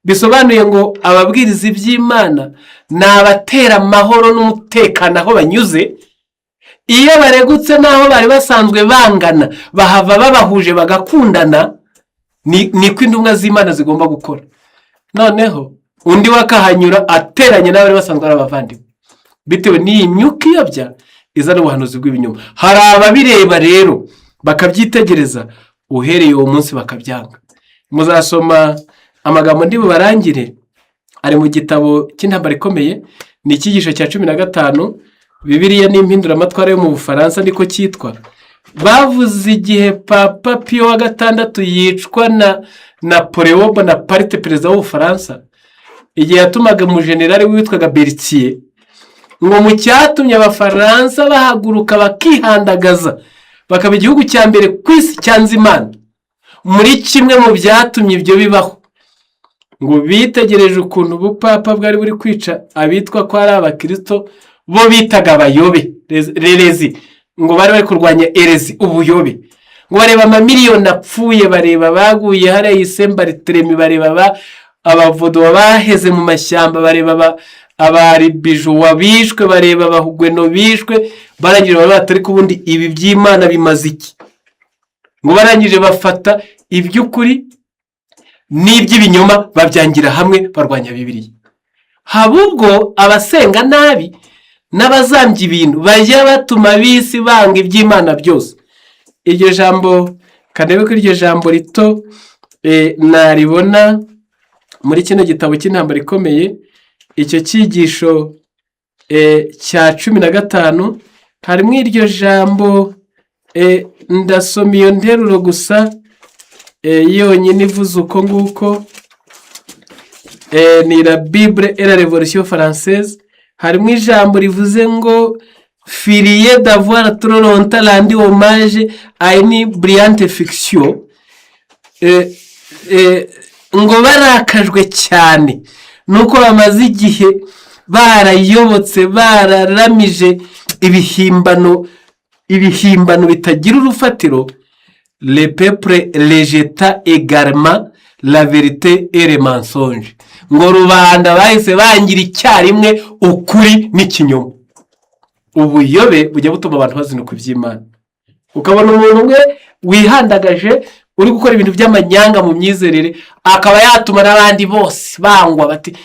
bisobanuye ngo ababwiriza iby'Imana ni abatera amahoro n'umutekano aho banyuze. Iyo baregutse n'aho bari basanzwe bangana, bahava babahuje bagakundana. Niko intumwa z'Imana zigomba gukora. Noneho undi we akahanyura ateranye n'abari basanzwe ari abavandimwe, bitewe n'iyi myuka iyobya izana ubuhanuzi bw'ibinyoma. Hari ababireba rero bakabyitegereza, uhereye uwo munsi bakabyanga. Muzasoma amagambo ndi bubarangire, ari mu gitabo cy'Intambara Ikomeye, ni icyigisho cya 15, Bibiliya n'impinduramatwara yo mu Bufaransa, niko cyitwa. Bavuze igihe Papa Piyo wa gatandatu yicwa na Napoleon Bonaparte, perezida w'Ubufaransa, igihe yatumaga umujenerali witwaga Berthier. Ngo mu cyatumye Abafaransa bahaguruka bakihandagaza bakaba igihugu cya mbere ku isi cyanze Imana, muri kimwe mu byatumye ibyo bibaho, ngo bitegereje ukuntu ubupapa bwari buri kwica abitwa ko ari abakirisito, bo bitaga abayobe, l'hérésie. Ngo bari bari kurwanya hérésie, ubuyobe. Ngo bareba amamiliyoni apfuye, bareba abaguye hariya i Saint-Barthélemy, bareba Abavodo baheze mu mashyamba, bareba Abaribijuwa bishwe, bareba Abahugweno bishwe. Barangije bari batari ko ubundi ibi by'Imana bimaze iki? Ngo barangije bafata iby'ukuri n'iby'ibinyoma babyangira hamwe, barwanya Bibiliya. Haba ubwo abasenga nabi n'abazambya ibintu bajya batuma ab'isi banga iby'Imana byose. Iryo jambo, kandebe ko iryo jambo rito naribona muri kino gitabo cy'Intambara Ikomeye, icyo cyigisho cya 15, harimo iryo jambo. Ndasoma iyo nteruro gusa yonyine ivuze uko nguko. Ni La Bible et la Révolution française. Harimo ijambo rivuze ngo: "Furieux d'avoir trop longtemps rendu hommage à une brillante fiction." Ngo barakajwe cyane nuko bamaze igihe barayobotse, bararamije ibihimbano, ibihimbano bitagira urufatiro. "Le peuple rejeta également la vérité et le mensonge." Ngo rubanda bahise bangira icyarimwe ukuri n'ikinyoma. Ubuyobe bujya butuma abantu bazinukwa iby'Imana, ukabona umuntu umwe wihandagaje uri gukora ibintu by'amanyanga mu myizerere, akaba yatuma n'abandi bose bangwa, bati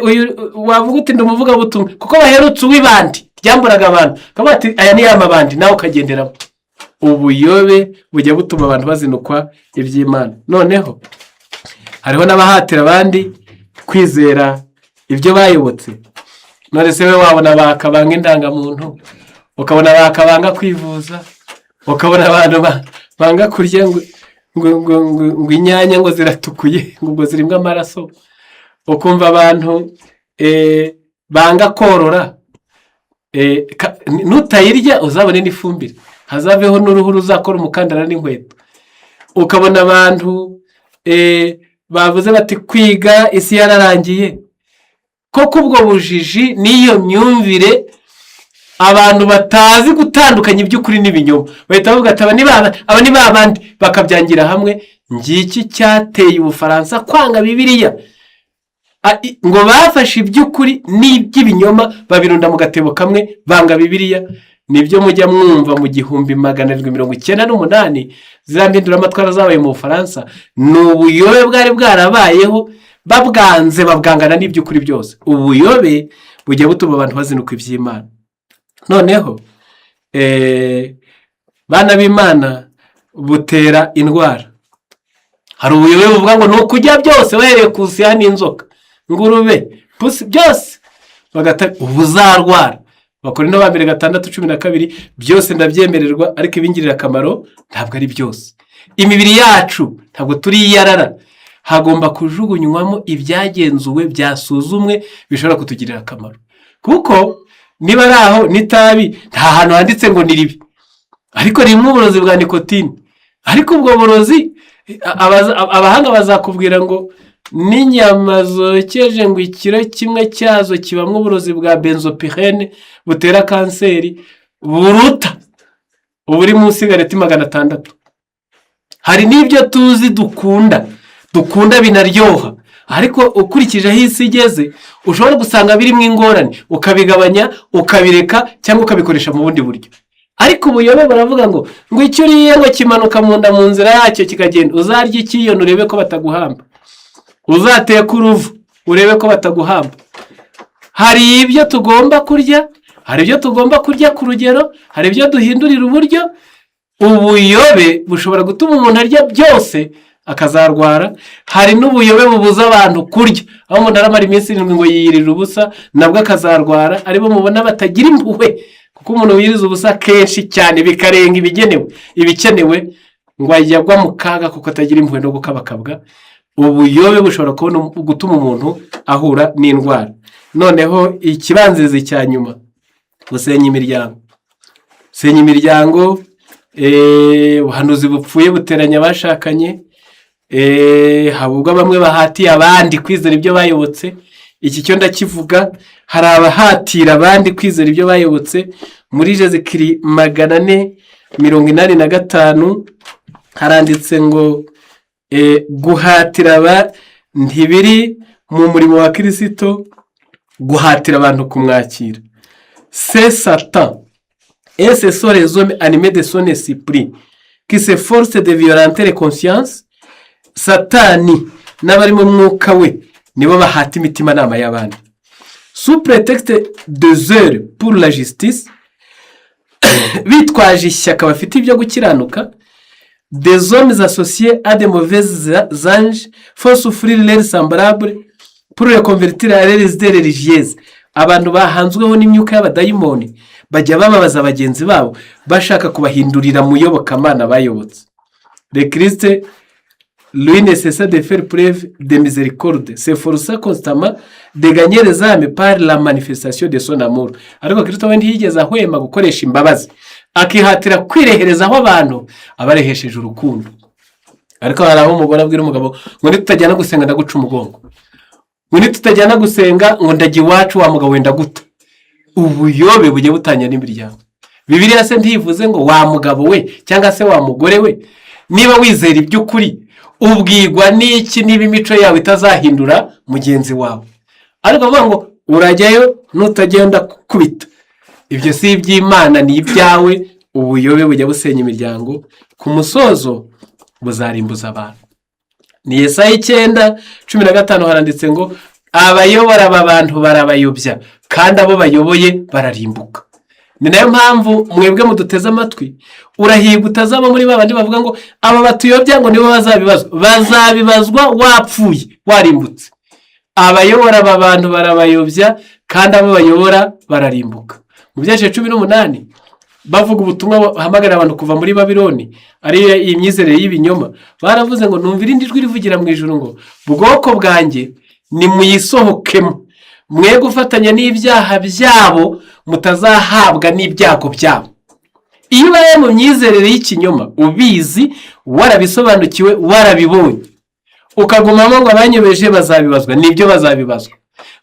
uyu wavuga uti ndi umuvugabutumwa, kuko baherutse uw'ibandi ryamburaga abantu, akavuga ati aya ni ya mabandi, nawe ukagenderamo. Ubuyobe bujya butuma abantu bazinukwa iby'Imana. Noneho hariho n'abahatira abandi kwizera ibyo bayobotse. None se we wabona bakabanga indangamuntu, ukabona bakabanga kwivuza, ukabona abantu banga kurya ngo inyanya ngo ziratukuye, ngo ubwo zirimo amaraso, ukumva abantu banga korora, nutayirya uzabone n'ifumbire, hazaveho n'uruhu ruzakora umukandara n'inkweto, ukabona abantu bavuze bati kwiga isi yararangiye koko. Ubwo bujiji n'iyo myumvire, abantu batazi gutandukanya iby'ukuri n'ibinyoma bahita bavuga ati aba ni ba bandi, bakabyangira hamwe. Ngiki cyateye Ubufaransa kwanga Bibiliya. Ngo bafashe iby'ukuri n'iby'ibinyoma babirunda mu gatebo kamwe, banga Bibiliya. Nibyo mujya mwumva mu 1798, ziriya mpinduramatwara zabaye mu Bufaransa, ni ubuyobe bwari bwarabayeho, babwanze babwangana n'iby'ukuri byose. Ubuyobe bujya butuma abantu bazinukwa iby'Imana. Noneho bana b'Imana, butera indwara. Hari ubuyobe buvuga ngo ni ukurya byose, wahereye ku nsiya n'inzoka, ngurube, pusi, byose bagata, ubu uzarwara. Abakorinto ba mbere 6:12: "Byose ndabyemererwa, ariko ibingirira akamaro ntabwo ari byose." Imibiri yacu ntabwo turi iyarara, hagomba kujugunywamo ibyagenzuwe, byasuzumwe, bishobora kutugirira akamaro. Kuko niba ari aho n'itabi, nta hantu handitse ngo ni ribi, ariko ririmo uburozi bwa nikotine. Ariko ubwo burozi, abahanga bazakubwira ngo n'inyama zokeje, ngo ikiro kimwe cyazo kibamo uburozi bwa benzopyrène butera kanseri buruta uburi mu sigareti 600. Hari n'ibyo tuzi dukunda, dukunda binaryoha, ariko ukurikije aho isi igeze ushobora gusanga birimo ingorane, ukabigabanya, ukabireka cyangwa ukabikoresha mu bundi buryo. Ariko ubuyobe buravuga ngo icyo uriye ngo kimanuka mu nda mu nzira yacyo kikagenda. Uzarya ikiyoni urebe ko bataguhamba, uzateka uruvu urebe ko bataguhamba. Hari ibyo tugomba kurya, hari ibyo tugomba kurya ku rugero, hari ibyo duhindurira uburyo. Ubuyobe bushobora gutuma umuntu arya byose akazarwara. Hari n'ubuyobe bubuza abantu kurya, aho umuntu aramara iminsi 7 ngo yiyirire ubusa, nabwo akazarwara. Aribo mubona batagira impuhwe, kuko umuntu wiyiriza ubusa kenshi cyane bikarenga ibigenewe ibikenewe, ngo ajya agwa mu kaga kuko atagira impuhwe no gukabakabwa. Ubuyobe bushobora kubona gutuma umuntu ahura n'indwara. Noneho ikibanziriza cya nyuma, gusenya imiryango. Gusenya imiryango, ubuhanuzi bupfuye buteranya abashakanye. Haba ubwo bamwe bahatiye abandi kwizera ibyo bayobotse. Iki cyo ndakivuga, hari abahatira abandi kwizera ibyo bayobotse. Muri Jezikiri 485 haranditse ngo guhatira aba ntibiri mu murimo wa Kirisito, guhatira abantu kumwakira. C'est Satan et ce sont les hommes animés de son esprit qui s'efforcent de violenter les consciences. Satani n'abari mu mwuka we nibo bahata imitimanama y'abandi, sous prétexte de zèle pour la justice, bitwaje ishyaka bafite ibyo gukiranuka. Des hommes associés à de mauvais anges font souffrir leurs semblables pour les convertir à leurs idées religieuses. Abantu bahanzweho n'imyuka y'abadayimoni bajya bababaza bagenzi babo bashaka kubahindurira mu iyobokamana bayobotse. Le Christ, lui, ne cessa de faire preuve de miséricorde, s'efforça constamment de gagner les âmes par la manifestation de son amour. Ariko Kristo we ntiyigeze ahwema gukoresha imbabazi, akihatira kwireherezaho abantu abarehesheje urukundo. Ariko hari aho umugore abwira umugabo ngo nitutajyana gusenga ndaguca umugongo, ngo nitutajyana gusenga ngo ndajya iwacu, wa mugabo wenda guta. Ubuyobe bugiye butangira n'imiryango. Bibiliya se ntivuze ngo wa mugabo we cyangwa se wa mugore we, niba wizera iby'ukuri, ubwirwa n'iki niba imico yawe itazahindura mugenzi wawe? Ariko bavuga ngo urajyayo, nutagenda kukubita. Ibyo si iby'Imana, ni ibyawe. Ubuyobe bujya busenya imiryango, ku musozo buzarimbuza abantu. Ni Yesaya 9:15, haranditse ngo abayobora aba bantu barabayobya, kandi abo bayoboye bararimbuka. Ni nayo mpamvu mwebwe muduteze amatwi, urahirwa utazaba muri ba bandi bavuga ngo aba batuyobya ngo nibo bazabibazwa. Bazabibazwa wapfuye, warimbutse. Abayobora aba bantu barabayobya, kandi abo bayobora bararimbuka. Mu Byahishuwe 18, bavuga ubutumwa buhamagarira abantu kuva muri Babiloni, ariyo iyi myizerere y'ibinyoma, baravuze ngo numva irindi jwi rivugira mu ijuru ngo bwoko bwanjye, nimuyisohokemo, mwe gufatanya n'ibyaha byabo, mutazahabwa n'ibyago byabo. Iyo ubaye mu myizerere y'ikinyoma ubizi, warabisobanukiwe, warabibonye, ukagumamo, ngo abanyobeje bazabibazwa. Nibyo, bazabibazwa,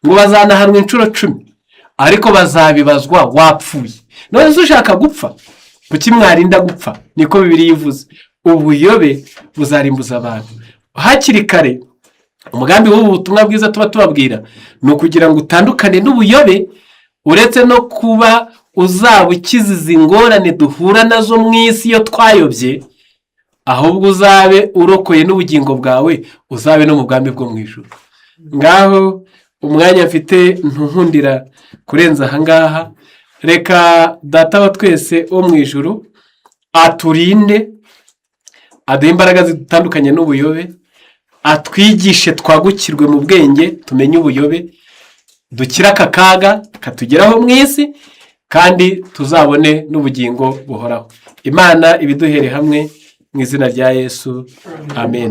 ngo bazanahanwa inshuro 10, ariko bazabibazwa wapfuye. None se ushaka gupfa? Kuki mwarinda gupfa? Niko Bibiliya ivuze. Ubuyobe buzarimbuza abantu hakiri kare. Umugambi w'ubu butumwa bwiza tuba tubabwira ni ukugira ngo utandukane n'ubuyobe. Uretse no kuba uzaba ukize izi ngorane duhura nazo mu isi iyo twayobye, ahubwo uzabe urokoye n'ubugingo bwawe, uzabe no mu bwami bwo mu ijuru. Ngaho umwanya mfite ntunkundira kurenza ahangaha. Reka Data wa twese wo mu ijuru aturinde, aduhe imbaraga zitandukanye n'ubuyobe, atwigishe twagukirwe mu bwenge, tumenye ubuyobe, dukire aka kaga katugeraho mu isi, kandi tuzabone n'ubugingo buhoraho. Imana ibiduhere hamwe mu izina rya Yesu, amen.